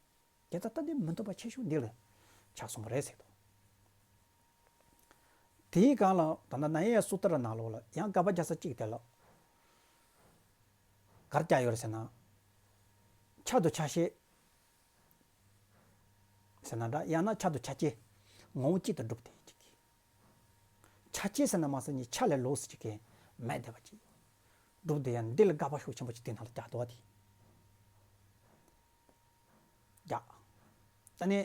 དེ་ལྟ་ལྟ་འདི་མི་མཐུན་པ་ཆེ་ཤོས་འདི་ལ་ཆགས་སོང་བ་རེད་ཟེར་དོ། དེའི་སྒང་ལ་ད་ལྟ་ན་ཡ་ཡ་སུ་ཏྲ་ནང་ལོགས་ལ་ཡང་བསྐལ་པ་བརྒྱ་རྩ་གཅིག་དེ་ལ་གར་བརྒྱབ་ཡོད་རེད་ཟེར་ན། ཆ་དང་ཆ་ཤས་ཟེར་ན་འདྲ་ཡང་ན་ཆ་དང་ཆ་བཅས་ངོ་བོ་གཅིག་ཏུ་གྲུབ་སྟེ་ཅིག་ཆ་བཅས་ཟེར་ན་མ་ཟེར་ནི་ཆ་ལས་ལོགས་སུ་ཅིག་གི་མེད་བསྡད་པ་ཅིག་གྲུབ་སྟེ་ཡང་འདི་ལ་དགག་པ་ཤུགས་ཆེན་པོ་ཅིག་དེ་ནང་ལ་རྒྱག་འདུག་བ་དེ། རྒྱག་ད་ནི།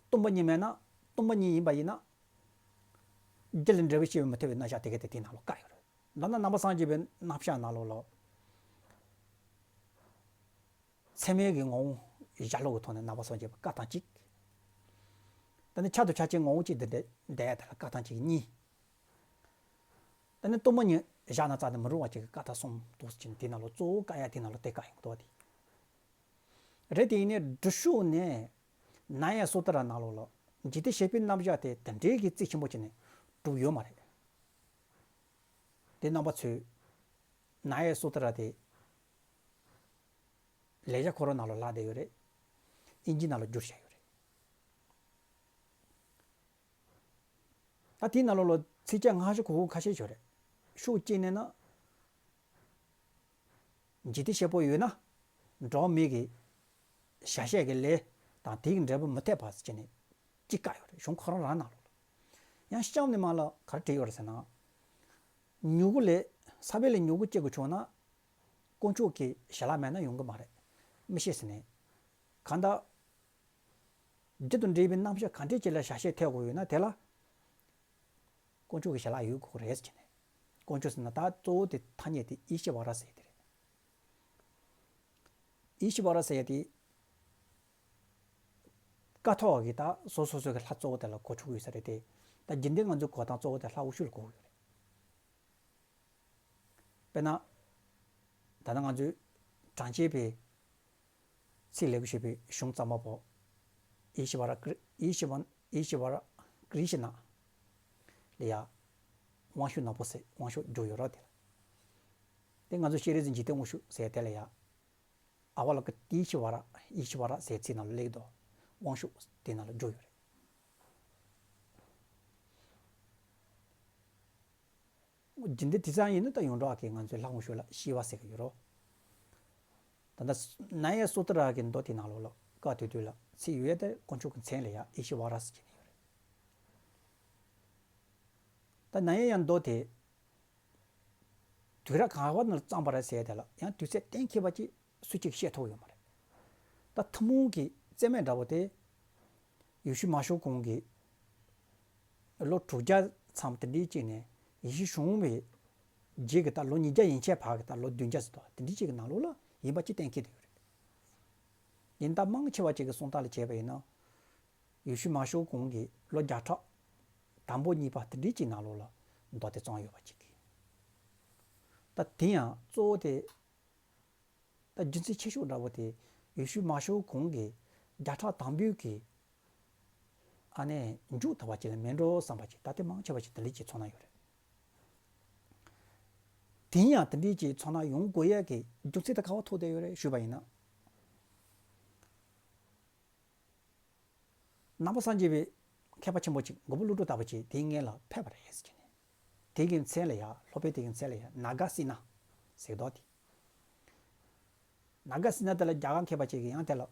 སྟོང་པ་ཉིད་མེད་ན་སྟོང་པ་ཉིད་ཡིན་པ་ཡིན་ན། རྒྱུ་ལས་འབྲས་བུ་སྐྱེ་བའི་མི་འཐད་པའི་རྣམ་གཞག་དེ་ག་དེ་དེའི་ནང་ལ་བཀག་ཡོད་རེད། འདི་ན་ནང་པ་སངས་རྒྱས་པའི་རྣམ་གཞག་ནང་ལོགས་ལ། ཚད་མའི་གི་ངོ་བོ་བཞག་ལུགས་ཀྱི་ཐོག་ནས་ནང་པ་སངས་རྒྱས་པའི་བཀག་སྟངས་གཅིག་ད་ནི་ཆ་དང་ཆ་བཅས་ངོ་བོ་གཅིག་ཏུ་འདྲ་འདྲ་ཡ་དེ་ལ་བཀག་སྟངས་གཅིག་གཉིས། ད་ནི་སྟོང་པ་ཉིད་བཞག་ན་རྩ་ནས་མི་རུང་བ་ཅིག་གི་བཀག་སྟངས་གསུམ་འདུག་ཟེར་གྱི་དེའི་ནང་ལ་གཙོ་བོ་བཀག་ཡ་དེའི་ནང་ལ་དེ་བཀག་ཡོང་གི་འདུག་བ་དེ། རེད་དེ་ཡིན་ནའི་འབྲི་ཤུགས་ནས་ན་ཡ་སོ་ཏ་ར་ནང་ལོགས་ལ་འཇིག་རྟེན་བྱེད་པོའི་རྣམ་གཞག་དེ་དེ་འདྲའི་གི་རྩིས་ཆེན་པོ་བྱས་ནས་གྲུབ་ཡོད་མ་རེད། དེ་རྣམ་པ་ཚོས་ན་ཡ་སོ་ཏ་ར་དེ་ལེགས་སྦྱར་ཁོ་རང་ནང་ལ་ལྷག་བསྡད་ཡོད་རེད། དབྱིན་ཇི་ནང་ལ་བསྒྱུར་བཞག་ཡོད་རེད། ད་དེའི་ནང་ལོགས་ལ་ཚིགས་བཅད་སྔ་ཕྱི་གུག་གུག་ཁ་ཤས་ཡོད་རེད། ཤུགས་གཅིག་ནས་ན། འཇིག་རྟེན་བྱེད་པོ་ཡོད་ན། འགྲོ་བ་མི་གི་བྱ་བྱེད་ཀྱི་ལས་དང་དེའི་འབྲས་བུ་མི་འཐད་པ་ཟེར་བྱས་ནས་གཅིག་བཀག་ཡོད་རེད། གཞུང་ཁོ་རང་རང་ནང་ལོགས་ལ། ཡང་གཤམ་ནས་མར་ལ་ག་རེ་བྲིས་ཡོད་རེད་ཟེར་ན། མྱུ་གུ་ལས་ས་བོན་ལས་མྱུ་གུ་སྐྱེ་དགོས་བྱུང་ན། དཀོན་མཆོག་གི་བྱིན་རླབས་མེད་ན་ཡོང་གི་མ་རེད། མི་ཤེས་ཟེར་ནས། གང་ལྟར། རྒྱུ་དང་འབྲས་བུའི་རྣམ་གཞག་གང་འདྲས་ཅིག་ལ་བྱ་བྱེད་ཐེ་དགོས་ཡོད་ན་དེ་ལ། དཀོན་མཆོག་གི་བྱིན་རླབས་ཡོད་དགོས་རེད་ཟེར་ནས། དཀོན་མཆོག་ཟེར་ན་ད་གཙོ་བོ་དེ་ཐ་སྙད་དེ་ཨི་ཤི་བ་ར་ཟེར་ཡ་དེ་རེད། ཨི་ཤི་བ་ར་ཟེར་ཡ་དེ། ཀཿཐོག་གི་ད་སོ་སོ་སོ་གི་ལྷ་གཙོ་བོ་དེ་ལ་གོ་ཆོད་ཀྱི་ཡོད་ས་རེད་དེ། ད་རྒྱུན་ལྡན་ང་ཚོའི་གོ་སྟངས་གཙོ་བོ་དེ་ལྷ་དབུ་ཞྭ་ལ་གོ་གི་ཡོད་རེད། དཔེར་ན། ད་ལྟ་ང་ཚོས་དྲངས་བྱས་པའི་ཚིག་ལེགས་པོ་ཞེས་པའི་གཞུང་གཙང་མ་པོ། ཨི་ཤི་བ་ར་ཀྲི་ཨི་ཤི་བ་ཨི་ཤི་བ་ར་ཀྲི་ཤི་ན་ལ་ཡ། དབང་ཕྱུག་ནག་པོ་ཟེར་དབང་ཕྱུག་བསྒྱུར་ཡོད་ར་དེ་ལ། དེ་ང་ཚོ་སྤྱན་རས་གཟིགས་འཇིག་རྟེན་དབང་ཕྱུག་ཟེར་དེ་ལ་ཡ། ཨ་བ་ལ་ཀ་ཏི་ཤི་བ་ར་ཨི་ཤི་བ་ར་ཟེར་ཚིག་ནང་ལ་སླེབས་འདུག་དབང་ཕྱུག་དེ་ནང་ལ་བསྒྱུར་ཡོད་རེད། རྒྱུན་ལྡན་དེང་སང་ཡིན་ན་ད་ཡོངས་གྲགས་ཀྱི་ང་ཚོའི་ལྷ་དབང་ཕྱུག་ལ་ཤི་བ་ཟེར་གྱི་ཡོད་རོ། ད་ལྟ་ནཱ་ཡ་སུ་ཏྲ་གི་མདོ་དེ་ནང་ལོགས་ལ་སྐབས་དེ་དུས་ལ་ཚིག་ཡོད་ཡ་དེ་དཀོན་མཆོག་གི་མཚན་ལ་ཡ་ཨི་ཤི་ཝ་ར་ཟེར་གྱི་ནི་ཡོད་རེད། ད་ནཱ་ཡ་ཡ་མདོ་དེ་དུས་རབས་ག་བ་ནང་བརྩམས་པ་རེད་ཟེར་ཡ་དེ་ལ་ཡང་དུས་ཚོད་གཏན་འཁེལ་བ་ཅིག་སུ་གཅིག་བཤད་ཐུབ་ཡོད་མ་རེད། ད་ཐུན་མོང་གི་རྩོད་མེད་འདྲ་བོ་དེ། ཡེ་ཤུ་མ་ཤོར་གོང་གི་ལོ་དྲུག་བརྒྱ་ཙམ་དེ་འདྲའི་ཅིག་ནས། ཡེ་ཤུ་བྱུང་བའི་རྗེས་ཀྱི་ད་ལོ་ཉིས་བརྒྱ་ཡན་ཆད་བར་གྱི་ད་ལོ་བདུན་བརྒྱ་ཟེར་དོ་དེ་འདྲའི་ཅིག་གི་ནང་ལོགས་ལ་ཡིན་པ་ཅིག་གཏན་འཁེལ་བསྡད་ཡོད་རེད། ཡིན་ད་མང་ཆེ་བ་ཅིག་གི་གསུང་སྟངས་ལ་བྱས་པ་ཡིན་ན། ཡེ་ཤུ་མ་ཤོར་གོང་གི་ལོ་བརྒྱ་ཕྲག་དང་པོ་གཉིས་པ་དེ་འདྲའི་ཅིག་ནང་ལོགས་ལ་མདོ་དེ་བརྩམས་ཡོད་པ་ཅིག་གི། ད་དེ་ཡང་གཙོ་བོ་དེ། ད་རྒྱུ་མཚན་ཆེ་ཤོས་འདྲ་བོ་དེ་ཡེ་ཤུ་མ་ཤོར་གོང་གི་བརྒྱ་ཕྲག་དང་པོའི་གི་ཨ་ནི་མཇུག་ཐུབ་པ་ཅིག་ལ་མེད་འགྲོ་བསམ་པ་ཅིག་ད་ལྟ་མང་ཆེ་བ་ཅིག་དེ་འདྲའི་ཅིག་ཚོར་སྣང་ཡོད་རེད། དེ་ཡང་དེ་འདྲའི་ཅིག་ཚོར་སྣང་ཡོང་དགོས་ཡ་གི་རྒྱུ་མཚན་དེ་ག་བ་ཐུག་བསྡད་ཡོད་རེད་ཞུས་པ་ཡིན་ན། ནང་པ་སངས་རྒྱས་པའི་མཁས་པ་ཆེན་པོ་ཅིག་མགོན་པོ་ཀླུ་སྒྲུབ་ལྟ་བུ་ཅིག་དེའི་སྔོན་ལ་ཕེབས་པ་རེད་ཟེར་གྱི་ནས། དེ་གི་མཚན་ལ་ཡ་སློབ་དཔོན་དེ་གི་མཚན་ལ་ཡ་ནཱ་ག་སི་ན་ཟེར་དོ་དེ། ནཱ་ག་སི་ན་དེ་ལ་རྒྱ་གར་མཁས་པ་ཅིག་གིས་ཡང་དེ་ལ་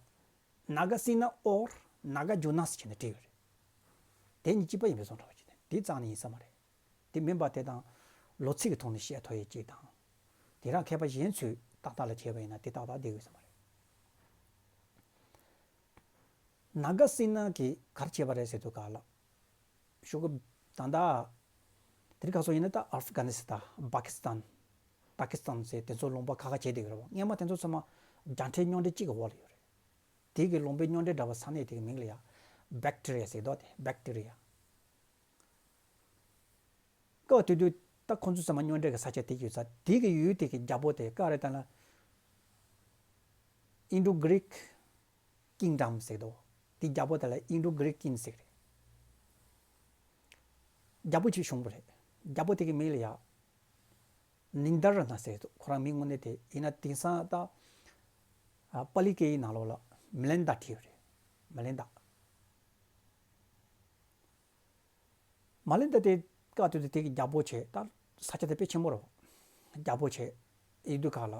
ནཱ་ག་སི་ན་ཨོར་ནཱ་ག་ཇོ་ན་ཟེར་གྱི་ནས་བྲིས་ཡོད་རེད། དེ་གཉིས་གཅིག་པ་ཡིན་པའི་བཟོ་འདྲ་བ་ཅིག་ནས་དེ་རྩ་ནས་ཡིན་ས་མ་རེད། དེ་མིན་པ་དེ་དང་ལོ་ཚིགས་ཀྱི་ཐོག་ནས་བཤད་ཐུབ་ཡས་ཅིག་དང་། དེ་རང་མཁས་པ་གཞན་ཚོས་ཏག་ཏག་ལ་བྱས་པ་ཡིན་ན་དེ་ཏག་ཏག་བསྡད་དགོས་ས་མ་རེད། ནཱ་ག་སི་ན་གིས་ག་རེ་བྱས་པ་རེད་ཟེར་དུས་ག་ལ། ཤོག་གུ་ད་ལྟ་དེ་རིང་ཁ་སང་ཡིན་ན་ད་ཨབ་གྷ་ནི་སི་ཐན། པ་ཀི་སི་ཐན། པ་ཀི་སི་ཐན་ཟེར་དེ་ཚོ་ལུང་པ་ཁག་ཁག་བྱས་བསྡད་ཡོད་རེད་བ། སྔོན་མ་དེ་ཚོ་ཚང་མ་རྒྱལ་ཕྲན་མཉམ་འབྲེལ་གཅིག་གི་འོག་ལ་ཡོད་རེད། དེ་གི་ལུང་པའི་མཉམ་འབྲེལ་འདྲ་བ་ས་གནས་དེ་གི་མིང་ལ་ཡ་བེག་ཏྲི་རི་ཡ་ཟེར་དོ་དེ་བེག་ཏྲི་རི་ཡ། སྐབས་དེ་དུས་ད་ཁོང་ཚོ་ཚང་མ་མཉམ་འབྲེལ་གྱི་ས་ཆ་དེ་ཡོད་ས་དེ་གི་ཡུལ་དེ་གི་རྒྱལ་པོ་དེ་ག་རེ་ད་ལ། Indo-Greek Kingdom ཟེར་དོ། དེ་རྒྱལ་པོ་དེ་ལ་Indo-Greek King ཟེར་རེད། རྒྱལ་པོ་ཅིག་བྱུང་བ་རེད། རྒྱལ་པོ་དེ་གི་མིང་ལ་ཡ་ནིན་དར་ན་ཟེར་དོ། ཁོ་རང་མིང་དངོས་གནས་དེ་ཡིན་ན་དེང་སང་ད་ཨ་པ་ལི་སྐད་ཡིག་ནང་ལོགས་ལ་མི་ལན་ད་བྲིས་པ་རེད། མི་ལན་ད། མ་ལན་ད་དེ་སྐབས་དེ་དུས་དེ་གི་རྒྱལ་པོ་བྱས། ད་ས་ཆ་དེ་དཔེ་ཆེན་པོ་རེད་བ། རྒྱལ་པོ་བྱས་ཡིན་དུས་ག་ལ།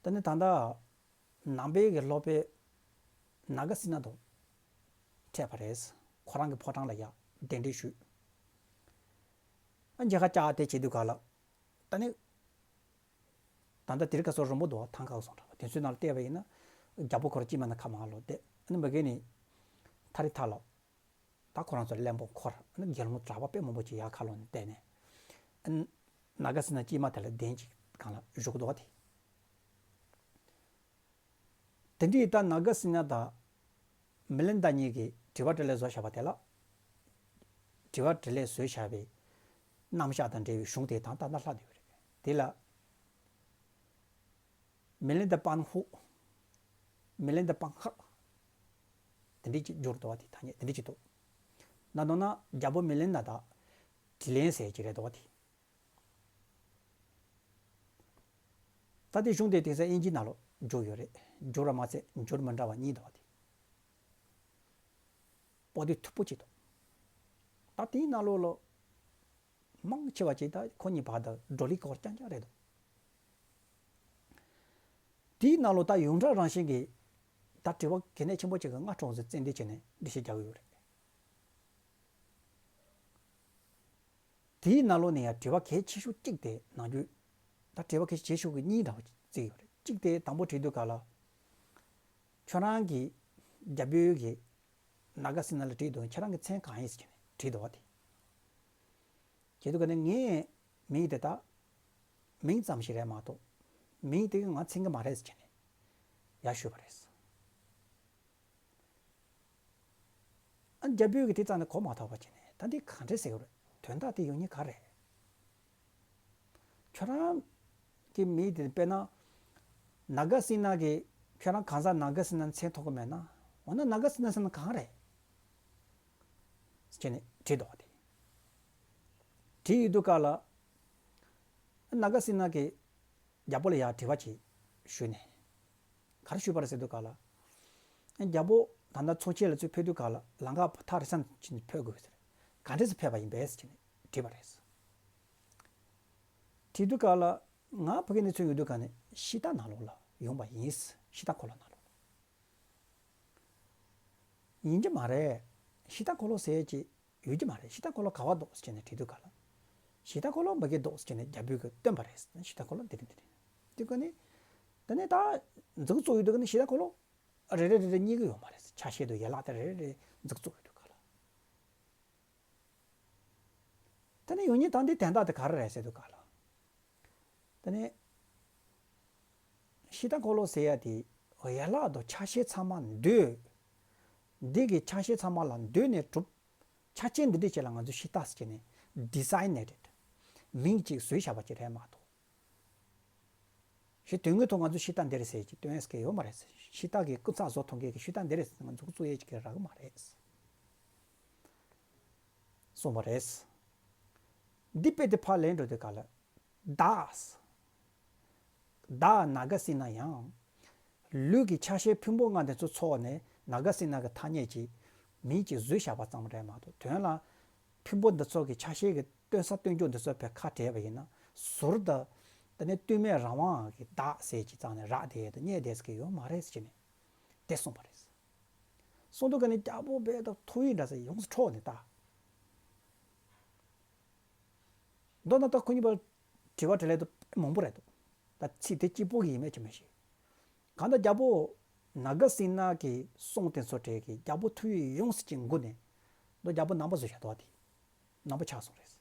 ད་ནི་ད་ལྟ་ནང་པའི་གི་སློབ་དཔོན་ནཱ་ག་སི་ན་དང་འཕྲད་པ་རེད། ཁོ་རང་གི་ཕོ་བྲང་ལ་ཡ་གདན་འདྲེན་ཞུས། ཨ་མཇལ་ཁ་བཅར་དེ་བྱེད་དུས་ག་ལ། ད་ནི་ད་ལྟ་དེ་རིང་ཁ་སང་རི་མོ་འདུག་བ། ཐང་ཀ་སོང་འདྲ་བ་དེ་ཚོའི་ནང་ལ་བལྟས་པ་ཡིན་ན་རྒྱལ་པོ་ཁོ་རང་དཀྱིལ་མ་ན་ཁ་མར་ལོག་བསྡད། ཨ་ནི་མ་གི་ནི་ཐ་རི་ཐ་ལ། ད་ཁོ་རང་ཚོ་གླེན་པ་འཁོར། ཨ་ནི་དགེ་སློང་གྲྭ་པ་དཔེ་མང་པོ་ཅིག་ཡར་ཁ་ལོག་ནས་བསྡད་ནས། ཨ་ནི་ནཱ་ག་སི་ན་དཀྱིལ་མ་དེ་ལ་གདན་གཅིག་སྒང་ལ་བཞུགས་འདུག་བ་དེ། དེ་འདྲའི་ད་ནཱ་ག་སི་ན་དང་མི་ལན་ད་གཉིས་ཀྱིས་དྲི་བ་དྲིས་ལན་བཟོས་བཞག་པ་དེ་ལ། དྲི་བ་དྲིས་ལན་བཟོས་བཞག་པའི་རྣམ་གཞག་དང་འབྲེལ་བའི་གཞུང་དེ་དང་ད་ལྟ་ལྷག་བསྡད་ཡོད་རེད། དེ་ལ་མི་ལན་ད་པན་ཧུ། མི་ལན་ད་པན་ཧ། དེ་འདྲའི་ཅིག་འབྱོར་འདུག་བ་དེ། ཐ་སྙད་དེ་འདྲའི་ཅིག་འདུག། ན་ནོ་ན་རྒྱལ་པོ་མི་ལན་ན་ད་དྲིས་ལན་ཟེར་གྱི་རེད་འདུག་བ་དེ། ད་དེ་གཞུང་དེ་དེང་སང་དབྱིན་ཇིའི་ནང་ལོགས་འགྱུར་ཡོད་རེད། འགྱུར་བ་མ་ཚད་འགྱུར་མི་འདྲ་བ་གཉིས་འདུག་བ་དེ། པོ་ཏི་མཐུག་པོ་ཅིག་འདུག། ད་དེའི་ནང་ལོགས་ལ་མང་ཆེ་བ་ཅིག་ད་ཁོ་གཉིས་བར་དུ་བགྲོ་གླེང་སྐོར་རྐྱང་རྐྱང་རེད་འདུག། དེའི་ནང་ལོགས་ད་ཡོངས་གྲགས་རང་བཞིན་གྱི་ད་དྲི་བ་གལ་གནད་ཆེན་པོ་ཅིག་གི་སྔ་དྲོ་ཟེར་ཙན་དན་བྱས་ནས་འགྲེལ་བཤད་རྒྱག་གི་ཡོད་རེད། དེའི་ནང་ལོགས་ནས་ཡང་དྲི་བ་གལ་ཆེ་ཤོས་གཅིག་དེ་ནང་རྒྱུད། ད་དྲི་བ་གལ་ཆེ་ཤོས་ཀྱི་གཉིས་འདྲ་བ་བརྩིས་ཡོད་རེད། གཅིག་དེ་དང་པོ་དྲིས་དུས་ག་ལ། ཁྱོད་རང་གི་རྒྱལ་པོའི་གི་ནཱ་ག་སི་ན་ལ་དྲིས་དུས་ཁྱེད་རང་གི་མཚན་གང་ཡིན་ཟེར་ནས་དྲིས་འདུག་བ་དེ། བྱས་དུས་ག་ནས་ངའི་མིང་དེ་ད་མིང་ཙམ་ཞིག་རེད་མ་གཏོགས་མིང་དེ་གི་ང་མཚོན་གི་མ་རེད་ཟེར་ནས་ཡར་ཞུས་པ་རེད། ཨ་རྒྱལ་པོས་ཀྱི་དེ་རྩ་ནས་གོ་མ་ཐུབ་པ་བྱས་ནས་ད་འདི་ག་འདྲ་ཟེར་གི་རེད། དོན་དག་དེ་ཡོང་མཁན་ག་རེད། ཁྱོད་རང་གི་མི་དེ་དཔེར་ན་ནཱ་ག་སི་ན་གི་ཁྱོད་རང་གང་ཟག་ནཱ་ག་སི་ན་མཚན་ཐོགས་གི་མེད་ན། འོ་ན་ནཱ་ག་སི་ན་ཟེར་ན་གང་རེད་ཟེར་ནས་དྲིས་འདུག་བ་དེ། དྲིས་ཡོང་དུས་ག་ལ་ནཱ་ག་སི་ན་གི་རྒྱལ་པོ་ལ་ཡང་དྲི་བ་ཅིག་ཞུས་ནས། ག་རེ་ཞུས་པ་རེད་ཟེར་དུས་ག་ལ། རྒྱལ་པོ་ད་ལྟ་ཚོགས་ཆེན་ལ་ཚུར་ཕེབས་དུས་ག་ལ་ལམ་ཁ་ཐག་རིང་ས་ཕྱིན་ཕེབས་དགོས་ཟེར། ག་འདྲས་སེ་ཕེབས་པ་ཡིན་པས་ཟེར་ནས་དྲིས་པ་རེད། དྲིས་དུས་ག་ལ་ང་ཕ་གི་ནས་ཚུར་ཡོང་དུས་ག་ནས་ཕྱི་ཟླ་ནང་ལོགས་ལ་ ཡོང་བ་ཡིན། ཤི་ཏ་འཁོར་ལོ་ནང་ལོགས་ལ། ཡིན་གྱི་མ་རེད། ཤི་ཏ་འཁོར་ལོ་ཟེར་གྱི་ཡོད་ཀྱི་མ་རེད། ཤི་ཏ་འཁོར་ལོ་ག་བ་འདུག་ཟེར་ནས་དྲིས་དུས་ག་ལ། ཤི་ཏ་འཁོར་ལོ་མ་གི་འདུག་ཟེར་ནས་རྒྱལ་པོས་གི་སྟོན་པ་རེད། ཤི་ཏ་འཁོར་ལོ་འདི་རེད་འདི་རེད། དེ་ག་ནི། དེ་ནས་ད་མཛུབ་གུ་བཙུགས་ཡོད་དུས་ག་ནི་ཤི་ཏ་འཁོར་ལོ་རེ་རེ་རེ་རེ་རྙེད་གི་ཡོད་མ་རེད། ཆ་ཤས་དུ་ཡན་ལག་དེ་རེ་རེ་རེ་མཛུབ་གུ་བཙུགས་ཡོད་དུས་ག་ལ། དེ་ནས་ཡང་སྙིང་དང་འདི་དན་རྟགས་དེ་ག་རེ་རེད་ཟེར་དུས་ག་ལ། དེ་ནས་ཤི་ཏ་འཁོར་ལོ་ཟེར་ཡ་དེ་ཡན་ལག་དང་ཆ་ཤས་ཚང་མ་འདུས། འདི་གི་ཆ་ཤས་ཚང་མ་ལ་འདུས་ནས་གྲུབ། ཆ་རྐྱེན་འདི་འདྲས་བྱས་ལ་ང་ཚོས་ཤི་ཏ་ཟེར་གྱི་ནས་designated མིང་གཅིག་བཟོས་བཞག་པ་ཅིག་རེད་མ་གཏོགས། ཞེས་དོན་དངོས་ཐོག་ང་ཚོས་ཤི་ཏ་འདི་རེད་ཟེར་གྱི་སྟོན་ཡས་ཀྱི་ཡོད་མ་རེད། ཤི་ཏ་གི་སྐུ་ཚ་བཟོ་ཐུབ་མཁན་གྱི་ཤི་ཏ་འདི་རེད་ཟེར་ང་ཚོ་བཙུགས་ཡས་ཀྱི་རག་གི་མ་རེད། གསུངས་པ་རེད། འདི་དཔེ་དེ་ཕར་ལེན་འགྲོ་དུས་ག་ལ། བདག་བདག་ནཱ་ག་སི་ན་ཡང་། ལུས་ཀྱི་ཆ་ཤས་ཕུང་པོ་ལྔ་དེ་ཚོ་ཚོགས་ནས་ནཱ་ག་སི་ན་གི་ཐ་སྙད་ཀྱི་མིང་ཅིག་བཟོས་བཞག་པ་ཙམ་རེད་མ་གཏོགས། དོན་ལ་ཕུང་པོ་འདི་ཚོ་གི་ཆ་ཤས་ཀྱི་སྟོན་ས་སྟོན་རྒྱུ་འདི་ཚོ་བས་ཁ་བྲལ་བ་ཡིན་ན། ཟུར་དུ་དེ་ནས་དུས་མེད་རང་དབང་གི་བདག་ཟེར་གྱི་རྩ་ནས་རག་བསྡད་ཡས་དང་རྙེད་བསྡད་ཀྱི་ཡོད་མ་རེད་ཟེར་ནས་དེ་གསུངས་པ་རེད། གསུངས་དུས་ག་ནས་རྒྱལ་པོ་རྦད་དེ་ཐུགས་ཡིད་འདྲ་ས་ཡོངས་སུ་འཕྲོག་ནས་ད། མདོར་ན་ད་ཁོ་གཉིས་བར་དྲི་བ་དྲིས་ལན་དེ་མང་པོ་རེད་འདུག་ད་ཚིག་དེ་གཅིག་པོ་གི་ཡིན་མེད་ཀྱི་མ་ཤེས། གང་ལྟར་རྒྱལ་པོ་ནཱ་ག་སི་ན་གི་གསུང་དེ་ཚོ་གྲས་ཀྱི་རྒྱལ་པོ་ཐུགས་ཡིད་ཡོངས་སུ་ཅིག་མགུ་ནས། མདོ་རྒྱལ་པོ་ནང་པ་བཟོས་བཞག་འདུག་བ་དེ། ནང་པ་ཆགས་སོང་རེད།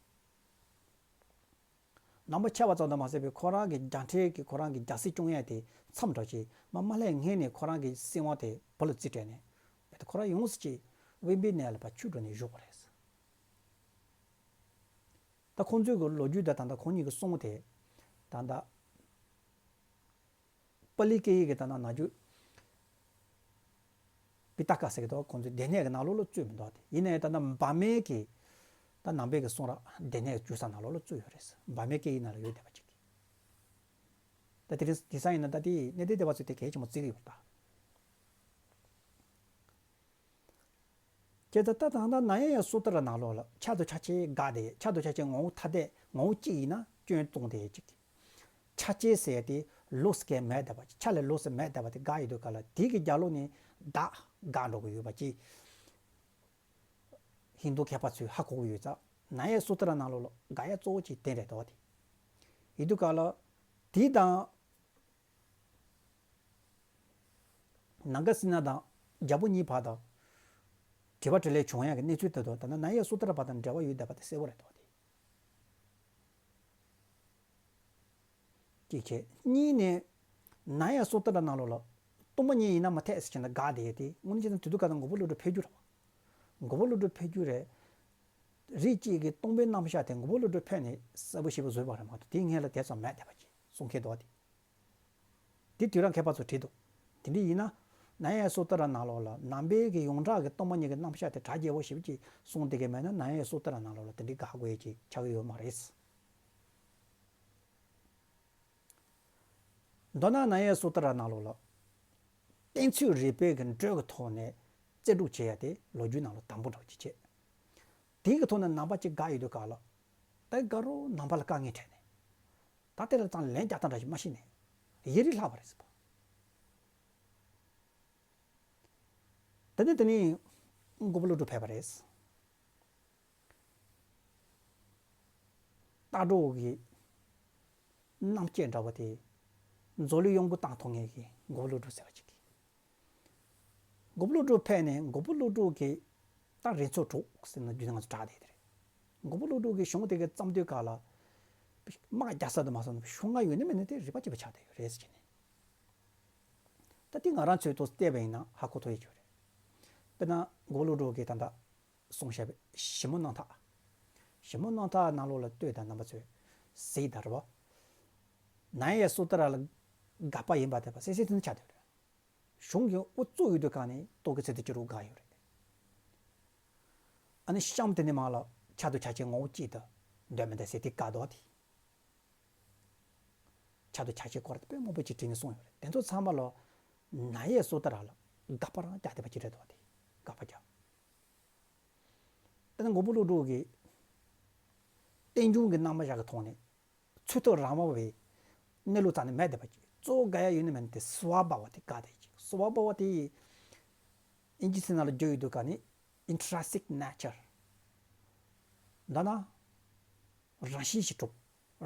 ནང་པ་ཆགས་པ་ཙམ་དུ་མ་ཟད་པའི་ཁོ་རང་གི་རྒྱལ་ཕྲན་གྱི་ཁོ་རང་གི་རྒྱལ་སྲིད་སྐྱོང་ཡས་དེ་མཚམས་འཇོག་བྱས་མ་མ་ལྷས་སྔས་ནས་ཁོ་རང་གི་སྲིད་དབང་དེ་བུ་ལ་རྩིས་སྤྲད་ནས། རྦད་དེ་ཁོ་རང་ཡོངས་སུ་ཅིག་དབེན་པའི་གནས་ལ་ཕར་ཆུད་འགྲོ་ནས་བཞུགས་པ་རེད། ད་ཁོང་ཚོའི་གི་ལོ་རྒྱུས་དང་ད་ལྟ་ཁོང་གཉིས་ཀྱི་གསུང་དེ། ད་ལྟ་པཱ་ལི་སྐད་ཡིག་གི་ད་ལྟ་ནང་རྒྱུད་པི་ཏ་ཀ་ཟེར་གི་འདུག་ཁོང་ཚོའི་སྡེ་སྣོད་ཀྱི་ནང་ལོགས་ལ་བཙུད་མི་འདུག་སྟེ། ཡིན་ནའི་ད་ལྟ་འབར་མའི་གི་ད་ནང་པའི་གི་གསུང་རབ་སྡེ་སྣོད་བཅུ་ས་ནང་ལོགས་ལ་བཙུད་ཡོད་རེད། འབར་མའི་སྐད་ཡིག་ནང་ལ་ཡོད་བསྡད་པ་ཅིག་ད་དེ་རིང་དེང་སང་ཡིན་ན་ད་དེ་གནས་བརྟན་སྡེ་པ་ཚོས་དེ་གལ་ཆེན་པོ་བརྩི་གི་ཡོད་རེད་ད། ཁྱེད་ཚོ་ད་ད་ལྟ་ནཱ་ཡ་ཡ་སུ་ཏྲ་ནང་ལོགས་ལ་ཆ་དང་ཆ་ཆའི་དགག་དེ། ཆ་དང་ཆ་ཆའི་ངོ་བོ་ཐ་དད་ངོ་བོ་གཅིག་ཡིན་ན་སྐྱོན་གཏོང་དེ་གཅིག་ཆ་ཆའི་ཟེར་དེ་ལོགས་སུ་གང་མེད་བསྡད་པ། ཆ་ལས་ལོགས་སུ་མེད་བསྡད་པ་དེ་དགག་ཡོད་དུས་ག་ལ་དེ་གི་རྒྱབ་ལོགས་ནས་བདག་དགག་འགྲོ་གི་ཡོད་པ་ཅིག་ཧིན་དུ་མཁས་པ་ཚོས་ཧ་གོ་གི་ཡོད་ཙང་ནཱ་ཡ་སུ་ཏྲ་ནང་ལོགས་ལ་དགག་ཡ་གཙོ་བོ་གཅིག་དེ་རེད་འདུག་བ། དེ་ཡིན་དུས་ག་ལ་དེ་དང་། ནཱ་ག་སི་ན་དང་རྒྱལ་པོ་གཉིས་བར་དུ་དྲི་བ་དྲིས་ལན་བྱུང་ཡག་གི་གནས་ཚུལ་དེ་དང་ད་ནཱ་ནཱ་ཡ་སུ་ཏྲ་བར་དུ་འབྲེལ་བ་ཡོད་བསྡད་པ་དེ་གསལ་པོ་རེད་འདུག་སྟེ། གཅིག་བྱས། གཉིས་ནས་ནཱ་ཡ་སུ་ཏྲ་ནང་ལོགས་ལ་སྟོང་པ་ཉིད་ཡིན་ན་མི་འཐད་ཟེར་གྱི་ན་དགག་དེ་ཡོད་དེ། དངོས་གནས་བྱས་ན་དེ་དུས་ག་ད་མགོན་པོ་ཀླུ་སྒྲུབ་ཕེབས་རྒྱུ་རེད་བ། མགོན་པོ་ཀླུ་སྒྲུབ་ཕེབས་རྒྱུ་རེད། རིགས་གཅིག་གི་སྟོང་པའི་རྣམ་གཞག་དེ་མགོན་པོ་ཀླུ་སྒྲུབ་ཕེབས་ནས་གསལ་པོ་ཞེ་པོ་བཟོས་པ་རེད་མ་གཏོགས་དེའི་སྔོན་ལ་དེ་ཙམ་མེད་བསྡད་པ་ཅིག་གསུང་མཁན་འདུག་སྟེ། དེ་དུས་རང་མཁས་པ་ཚོ་བྲིས་འདུག་དེ་འདྲ་ཡིན་ན། ནཱ་ཡ་སུ་ཏྲ་ནང་ལོགས་ལ་ནང་པའི་གི་ཡོངས་གྲགས་ཀྱི་སྟོང་པ་ཉིད་ཀྱི་རྣམ་གཞག་དེ་གྲ་རྒྱས་པོ་ཞེ་པོ་ཅིག་གསུངས་བསྡད་མཁན་མེད་ན་ནཱ་ཡ་སུ་ཏྲ་ནང་ལོགས་ལ་དེ་འདྲའི་དགག་དགོས་ཡས་ཅིག་ཆགས་ཀྱི་ཡོད་མ་རེད། མདོར་ན་ནཱ་ཡ་སུ་ཏྲ་ནང་ལོགས་ལ་བསྟན་ཚིག་རིག་པའི་གི་འགྲོས་ཀྱི་ཐོག་ནས་རྩོད་སྒྲུབ་བྱེད་ཡ་དེ་ལོ་རྒྱུས་ནང་ལ་དང་པོ་འདྲ་བོ་ཅིག་བྱས། དེའི་གི་ཐོག་ནས་ནང་པ་ཅིག་དགག་ཡོད་དུས་ག་ལ། ད་དགའ་རོགས་ནང་པ་ལ་དཀའ་ངལ་འཕྲད་ནས། ད་དེ་ལ་ཙང་ལན་རྒྱག་སྟངས་འདྲ་ཞིག་མ་ཤེས་ནས་ཡིག་རིགས་ལྷག་པ་རེད་ཟེར་བ། དེ་ནས་དེ་ནས་མགོན་པོ་ཀླུ་སྒྲུབ་ཕེབས་པ་རེད། རྟ་གྲོགས་ཀྱི་རྣམ་བསྐྱེད་འདྲ་བ་དེ་མཛོད་ལུས་གཡོ་འགུལ་བཏང་ཐུབ་མཁན་གྱི་མགོན་པོ་ཀླུ་སྒྲུབ་ཟེར་བ་ཅིག་གིས། མགོན་པོ་ཀླུ་སྒྲུབ་ཕེབས་ནས་མགོན་པོ་ཀླུ་སྒྲུབ་ཀྱི་ད་རིགས་ཚོགས་དྲུག་ཟེར་ན་རྒྱུན་ང་ཚོ་གྲགས་བསྡད་དེ་རེད། མགོན་པོ་ཀླུ་སྒྲུབ་ཀྱི་གཞུང་དེ་གའི་བརྩམས་དུས་ག་ལ། དམག་རྒྱག་ས་དུ་མ་སོང་ན་ཕྱོགས་སྔ་ཡོད་ན་མེད་ན་དེ་རིག་པ་གཅིག་པ་ཆགས་བསྡད་ཡོད་རེད་ཟེར་གྱི་ནས། ད་དེ་ང་རང་ཚོའི་ཐོག་བལྟས་པ་ཡིན་ན་ཧ་གོ་ཐུབ་ཡོད་ཀྱི་རེད། དཔེར་ན་མགོན་པོ་ཀླུ་སྒྲུབ་ཀྱིས་ད་ལྟ་གསུངས་བཞག་པའི་ཞིབ་མོ་རྣམ་ཐར། ཞིབ་མོ་རྣམ་ཐར་ནང་ལོགས་ལ་ལྟོས་དང་རྣམ་པ་ཚོས་གཟིགས་དང་རེད་བ། ནཱ་ཡ་སུ་ཏྲ་ལ་དགག་པ་ཡིན་པ་དེ་བ་སེ་སེ་དེ་ནི་ཆགས་བསྡད་ཡོད་རེད། གཞུང་གི་དབུ་བཙུགས་ཡོད་དུས་གང་ནས་ཏོག་གི་ཚེ་དེ་ཅི་རུ་དགག་ཡོད་རེད། ཨ་ནི་གཤམ་དེ་ནས་མར་ལ་ཆ་དང་ཆ་ཆའི་ངོ་བོ་གཅིག་ཏུ་འདོད་མི་འདོད་ཟེར་དེ་བཀག་འདུག་སྟེ། ཆ་དང་ཆ་ཆའི་སྐོར་དེ་དཔེ་མང་པོ་ཅིག་བྲིས་ནས་གསུངས་ཡོད་རེད། དེ་ཚོ་ཚང་མ་ལ་ནཱ་ཡ་སུ་ཏྲ་ལ་དགག་པ་རང་རྒྱག་བསྡད་པ་ཅིག་རེད་འདུག་སྟེ། དགག་པ་རྒྱག་དེ་ནི་མགོན་པོ་ཀླུ་སྒྲུབ་ཀྱིས་རྟེན་འབྱུང་གི་རྣམ་གཞག་གི་ཐོག་ནས་ཚུལ་ཐུབ་རང་དབང་བའི་གནས་ལུགས་རྩ་ནས་མེད་བསྡད་པ་ཅིག་གཙོ་བོ་དགག་ཡ་ཡོད་ནི་མིན་ཏེ་སྭ་བྷཱ་ཝ་དེ་དགག་དེ་ཅིག་སྭ་བྷཱ་ཝ་དེ་ཨིན་ཇི་ཚིག་ནང་ལ་བསྒྱུར་ཡོད་དུས་ག་ནི་intrinsic nature། འདི་ན་རང་བཞིན་གྱིས་གྲུབ།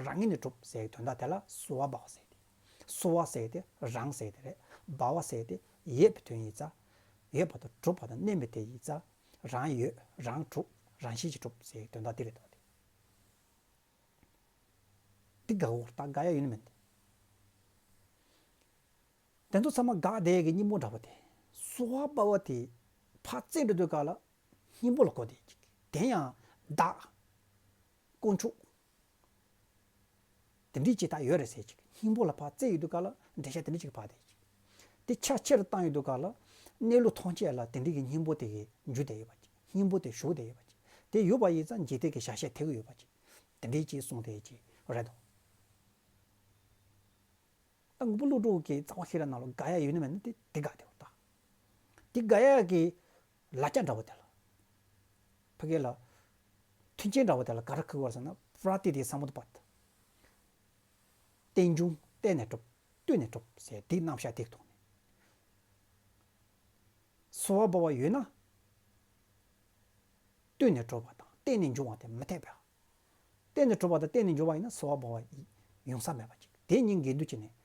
རང་ངོས་ནས་གྲུབ་ཟེར་བའི་དོན་དག་དེ་ལ་སྭ་བྷཱ་ཝ་ཟེར་ཏེ། སྭ་བྷཱ་ཟེར་ཏེ་རང་ཟེར་ཏེ་རེད། བྷཱ་ཝ་ཟེར་ཏེ་ཡོད་པའི་དོན་ཡིན་ཙང་། ཡོད་པ་དང་གྲུབ་པ་དང་གནས་པའི་དེ་ཡིན་ཙང་། རང་ཡོད་རང་གྲུབ་རང་བཞིན་གྱིས་གྲུབ་ཟེར་བའི་དོན་དག་དེ་རེད་དོ། དེ་དགག་འོ་ད་དགག་ཡ་ཡོད་ནི་མིན་ཏེ། དེ་ཚོ་ཚང་མ་དགག་དེ་གི་སྙིང་པོ་འདྲ་བོ་དེ། སྭ་བྷཱ་ཝ་དེ་ཕར་བཙལ་འགྲོ་དུས་ག་ལ་སྙིང་པོ་ལ་གོ་དེ་ཅིག་དེ་ཡང་བདག་དཀོན་མཆོག་དེ་འདྲའི་ཅིག་ད་ཡོད་རེད་ཟེར་ཅིག་སྙིང་པོ་ལ་ཕར་བཙལ་ཡོད་དུས་ག་ལ་འགྲེལ་བཤད་དེ་འདྲ་ཅིག་ཕར་དེ་ཅིག་དེ་ཆ་ཆེར་བཏང་ཡོད་དུས་ག་ལ་གནས་ལུགས་ཐམས་ཅད་ལ་དེ་འདྲའི་གི་སྙིང་པོ་དེ་གི་འཇུག་བསྡད་ཡོད་པ་ཅིག་སྙིང་པོ་དེ་ཞུགས་བསྡད་ཡོད་པ་ཅིག་དེ་ཡོད་པ་ཡིན་ཙང་འཇིག་རྟེན་གྱི་བྱ་བྱེད་དེ་གི་ཡོད་པ་ཅིག་དེ་འདྲའི་ཅིག་གསུངས་དེ་ཅིག་རེད་དོ། ད་མགོན་པོ་ཀླུ་སྒྲུབ་ཀྱི་རྩ་བ་ཤེས་རབ་ནང་ལ་དགག་ཡ་ཡོད་ནི་མེད་ནི་དེ་དེ་དགག་དེ་བ་ད། དེ་དགག་ཡ་གི་ལ་རྒྱ་འདྲ་བོ་དེ་ལ། ཕ་གི་ལ། མཐུན་རྐྱེན་འདྲ་བོ་དེ་ལ་ག་རེ་ཁུར་བར་ཟེར་ན་པྲ་ཏི་དེ་སམ་བུད་པ་ད། རྟེན་འབྱུང་བརྟེན་ནས་གྲུབ། ལྟོས་ནས་གྲུབ་ཟེར་དེའི་རྣམ་གཞག་དེ་ཐོག་ནས། སྭ་བྷཱ་ཝ་ཡོད་ན། ལྟོས་ནས་གྲུབ་པ་དང་བརྟེན་ནས་འབྱུང་བ་དེ་མི་འཐད་པས། བརྟེན་ནས་གྲུབ་པ་དང་བརྟེན་ནས་འབྱུང་བ་ཡིན་ན་སྭ་བྷཱ་ཝ་ཡོང་ས་མེད་པ་ཅིག་དེ་གཉིས་འགལ་འདུ་བྱས་ནས་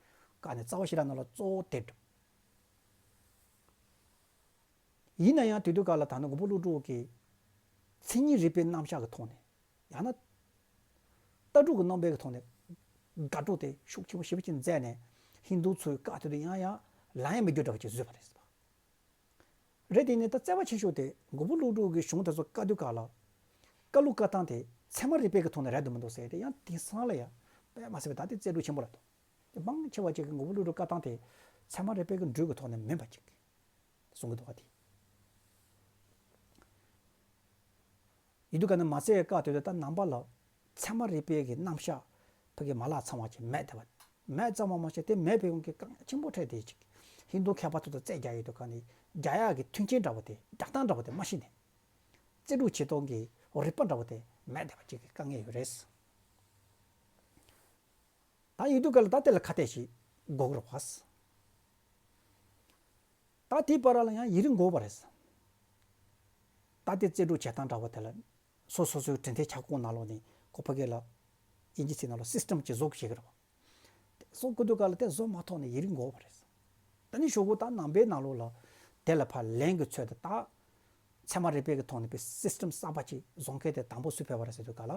བཀག་ནས་རྩ་བ་ཤེས་རབ་ནང་ལ་གཙོ་བོ་དེ་གྲུབ། ཡིན་ན་ཡང་དེ་དུས་སྐབས་ལ་ད་ནི་མགོན་པོ་ཀླུ་སྒྲུབ་ཀྱི་མཚན་ཉིད་རིག་པའི་རྣམ་གཞག་གི་ཐོག་ནས་ཡང་ན་ལྟ་གྲུབ་ཀྱི་རྣམ་པའི་གི་ཐོག་ནས་དགག་སྒྲུབ་དེ་ཤུགས་ཆེན་པོ་ཞེ་པོ་ཅིག་མཛད་ནས་ཧིན་རྡུ་ཚོའི་བཀའ་དེ་དུ་ཡང་ཡང་ལན་ཡང་མི་རྒྱུ་འདྲ་བ་ཅིག་བཟོས་པ་རེད། རེད་དེ་ནས་ད་བརྩེ་བ་ཆེ་ཤོས་དེ་མགོན་པོ་ཀླུ་སྒྲུབ་ཀྱི་གཞུང་དེ་ཚོ་བཀའ་བསྡུ་སྐབས་ལ། བཀའ་ལུང་བཀའ་ཐང་དེ་ཚད་མ་རིག་པའི་གི་ཐོག་ནས་རེད་འདུག་མི་འདུག་ཟེར་ཏེ་ཡང་དེང་སང་ལ་ཡང་དཔེ་མ་སྲིད་པའི་ད་དེ་རྩལ་སྤྲུགས་ཆེན་པོ་རེད་འདུག་དེ་མང་ཆེ་བ་ཅིག་གི་མགོན་པོ་ཀླུ་སྒྲུབ་བཀའ་ཐང་དེ་ཚད་མ་རིག་པའི་གི་འགྲོས་ཀྱི་ཐོག་ནས་མིན་པ་ཅིག་གསུང་གི་འདུག་བ་དེ། ཡིན་དུས་ག་ནས་མ་ཚད་བཀའ་དེ་ད་ནང་པ་ལ་ཚད་མ་རིག་པའི་གི་རྣམ་གཞག་ཕ་གི་མ་ལག་ཚང་བ་ཅིག་མེད་བསྡད་པ། མེད་ཙམ་མ་མ་ཟད་དེ་མེད་པའི་དབང་གིས་དཀའ་ངལ་ཆེན་པོ་འཕྲད་དེ་ཅིག་ཧིན་རྡུ་མཁས་པ་ཚོ་དང་རྩོད་རྒྱག་ཡོད་དུས་ག་ནས་རྒྱག་ཡག་གི་མཐུན་རྐྱེན་འདྲ་བོ་དེ་རྒྱག་སྟངས་འདྲ་བོ་དེ་མ་ཤེས་ནས། རྩལ་སྤྲུགས་བྱེད་སྟངས་ཀྱི་རིག་པ་འདྲ་བོ་དེ་མེད་བསྡད་པ་ཅིག་གི་དཀའ་ངལ་ཡོད་རེད། ད་ཡིན་དུས་ག་ལ་ད་དེ་ལ་ཁ་གཏད་ཞིག་དགོས་ཀྱི་རེད་བ། ད་དེའི་བར་ལ་ཡང་ཡུན་རིང་འགོར་བ་རེད། ད་དེ་རྩལ་སྤྲུགས་བྱེད་སྟངས་འདྲ་བོ་དེ་ལ་སོ་སོ་སོའི་དྲན་རྟེན་ཁྱབ་ཁོངས་ནང་ལོགས་ནས་ཁོ་ཕ་གི་ལ་དབྱིན་ཇི་ཚིག་ནང་ལ་སིས་ཊམ་ཅིག་བཟོ་དགོས་ཀྱི་རེད་བ། དེ་བཟོ་དགོས་དུས་ག་ལ་དེ་བཟོ་མ་ཐུབ་ནས་ཡུན་རིང་འགོར་བ་རེད། ད་ནི་ཞོགས་ཀོ་ད་ནང་པའི་ནང་ལོགས་ལ་དེ་ལ་ཕར་ལན་གྱི་ཚུལ་དུ་ད་ཚད་མ་རིག་པའི་གི་ཐོག་ནས་པའི་སིས་ཊམ་གསར་པ་ཅིག་བཟོ་མཁན་དེ་དང་པོ་སུ་ཕེབས་པ་རེད་ཟེར་དུས་ག་ལ།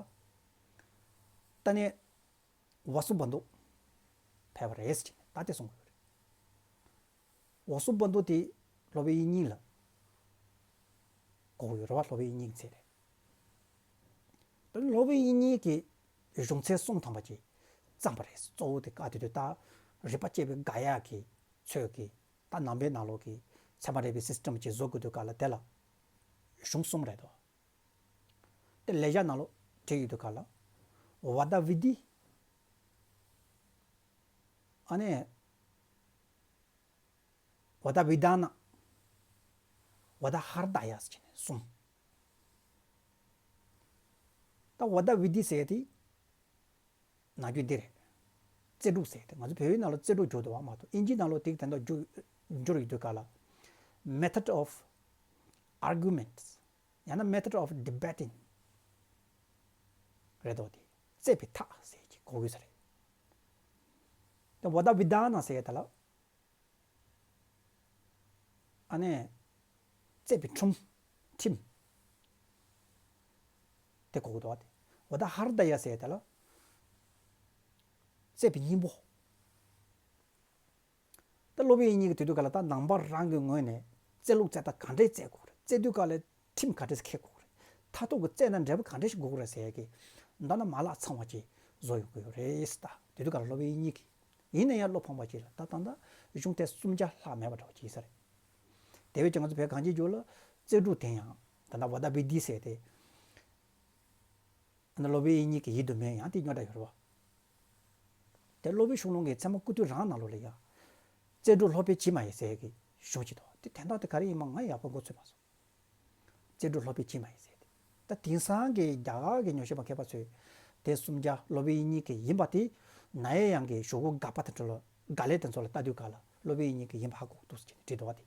ད་ནི། ཝ་སུ་བནྡྷུ་ཕེབས་པ་རེད་ཟེར་ནས་ད་དེ་གསུང་གི་ཡོད་རེད། ཝ་སུ་བནྡྷུ་དེ་སློབ་དཔོན་དབྱིག་གཉེན་ལ་གོ་གི་ཡོད་རེད་བ། སློབ་དཔོན་དབྱིག་གཉེན་གྱི་ཚད་རེད། ད་སློབ་དཔོན་དབྱིག་གཉེན་གྱིས་གཞུང་ཚད་གསུམ་ཐམ་པ་ཅིག་བརྩམས་པ་རེད། གཙོ་བོ་དེ་བཀའ་དེ་དུས་ད་རིགས་པ་དཔྱད་པའི་དགག་ཡག་གི་ཚོད་ཀྱི་ད་ནང་པའི་ནང་ལོགས་ཀྱི་ཚད་མ་རིག་པའི་སིས་ཊམ་ཅིག་བཟོ་དགོས་དུས་ག་ལ་དེ་ལ་གཞུང་གསུམ་རེད་དོ། དེ་ལེགས་སྦྱར་ནང་ལོགས་བྲིས་ཡོད་དུས་ག་ལ། ཝ་ད་བི་དྷི། ཨ་ནི། ཝ་ད་བི་དྷ་ན། ཝ་ད་ཧར་ད་ཡ་ཟེར་ནས་གསུམ། ད་ཝ་ད་བི་དྷི་ཟེར་དེ། ནང་རྒྱུད་འདི་རེད། རྩལ་སྤྲུགས་ཟེར་དེ་ང་ཚོ་བོད་ཡིག་ནང་ལ་རྩལ་སྤྲུགས་བསྒྱུར་འདུག་བ་མ་གཏོགས་ཨིན་ཇི་ནང་ལ་དེ་དེ་འདྲ་བསྒྱུར་བསྒྱུར་ཡོད་དུས་ག་ལ། Method of arguments ཡང་ན་method of debating རེད་དོ། དེ་རྩོད་པའི་ཐབས་ཟེར་གྱི་གོ་དགོས་ས་རེད། དེ་ཝ་ད་བི་དྷ་ན་ཟེར་ཡ་ད་ལ། ཨ་ནི། རྩོད་པའི་ཁྲིམས། ཁྲིམས། དེ་གོ་དགོས་དོ། དེ་ཝ་ད་ཧར་ད་ཡ་ཟེར་ཡ་ད་ལ། རྩོད་པའི་སྙིང་པོ། ད་སློབ་དཔོན་དབྱིག་གཉེན་གྱིས་དེ་དུས་ག་ལ་ད་ནང་པ་རང་གི་ངོས་ནས་རྩོད་ལུགས་རྩོད་སྟངས་ག་འདྲས་རྩོད་དགོས་རེད། རྩོད་དུས་ག་ལ་ཁྲིམས་ག་འདྲས་འཁྱེར་དགོས་རེད། མཐར་ཐུག་གི་རྩོད་ན་འབྲས་བུ་ག་འདྲས་ཤིག་དགོས་རེད་ཟེར་གི། མདོར་ན་མ་ལག་ཚང་བ་ཅིག་བཟོ་ཡོང་གི་ཡོད་རེད་ད། དེ་དུས་ག་ལ་སློབ་དཔོན་དབྱིག་གཉེན་གྱིས། ཡིན་ན་ཡང་བློ་ཕམ་པ་ཅིག་ལ་ད་ད་ལྟ་གཞུང་དེ་གསུམ་ཆ་ལྷག་མེད་པ་འདྲ་བོ་ཅིག་ཡིན་ས་རེད། དེ་བས་ཀྱང་ང་ཚོ་བོད་གངས་ཅན་ལྗོངས་ལ་རྩོད་སྒྲུབ་དེ་ཡང་ད་ལྟ་ཝ་ད་བི་དྷི་ཟེར་ཏེ། ཨ་ནི་སློབ་དཔོན་དབྱིག་གཉེན་གྱི་ཡིད་དུ་མེད་ཡང་དེ་རྙོག་དྲ་ཡོད་རེད་བ། དེ་སློབ་དཔོན་ཤུགས་ལོང་གིས་ཚད་མ་སྐུར་སྟོད་རང་ནང་ལོགས་ལ་ཡང་། རྩོད་སྒྲུབ་སློབ་དཔོན་བྱེད་མ་ཡིན་ཟེར་གྱི་གཞུང་ཅིག་འདུག་དེ་དོན་དག་དེ་ག་རེ་ཡིན་མིན་ང་ཡག་པོ་མགོ་ཚོད་མ་སོང་། རྩོད་སྒྲུབ་སློབ་དཔོན་བྱེད་མ་ཡིན་ཟེར་ཏེ། ད་དེང་སང་གི་རྒྱ་གར་གྱི་ཉམས་ཞིབ་པ་མཁས་པ་ཚོས་དེ་གསུམ་ཆ་སློབ་དཔོན་དབྱིག་གཉེན་གྱི་ཡིན་པ་དེ་ན་ཡེ་ཡང་གི་གཞུག་གུ་དགག་པ་དང་འབྲེལ་བ་ དགའ་ལས་དེ་ཚོ་ལ་ལྟ་དུས་ག་ལ་སློབ་དཔོན་དབྱིག་གཉེན་གྱིས་ཡིན་པ་ཧ་གོ་འདུག་ཟེར་ནས་བྲིས་འདུག་བ་དེ།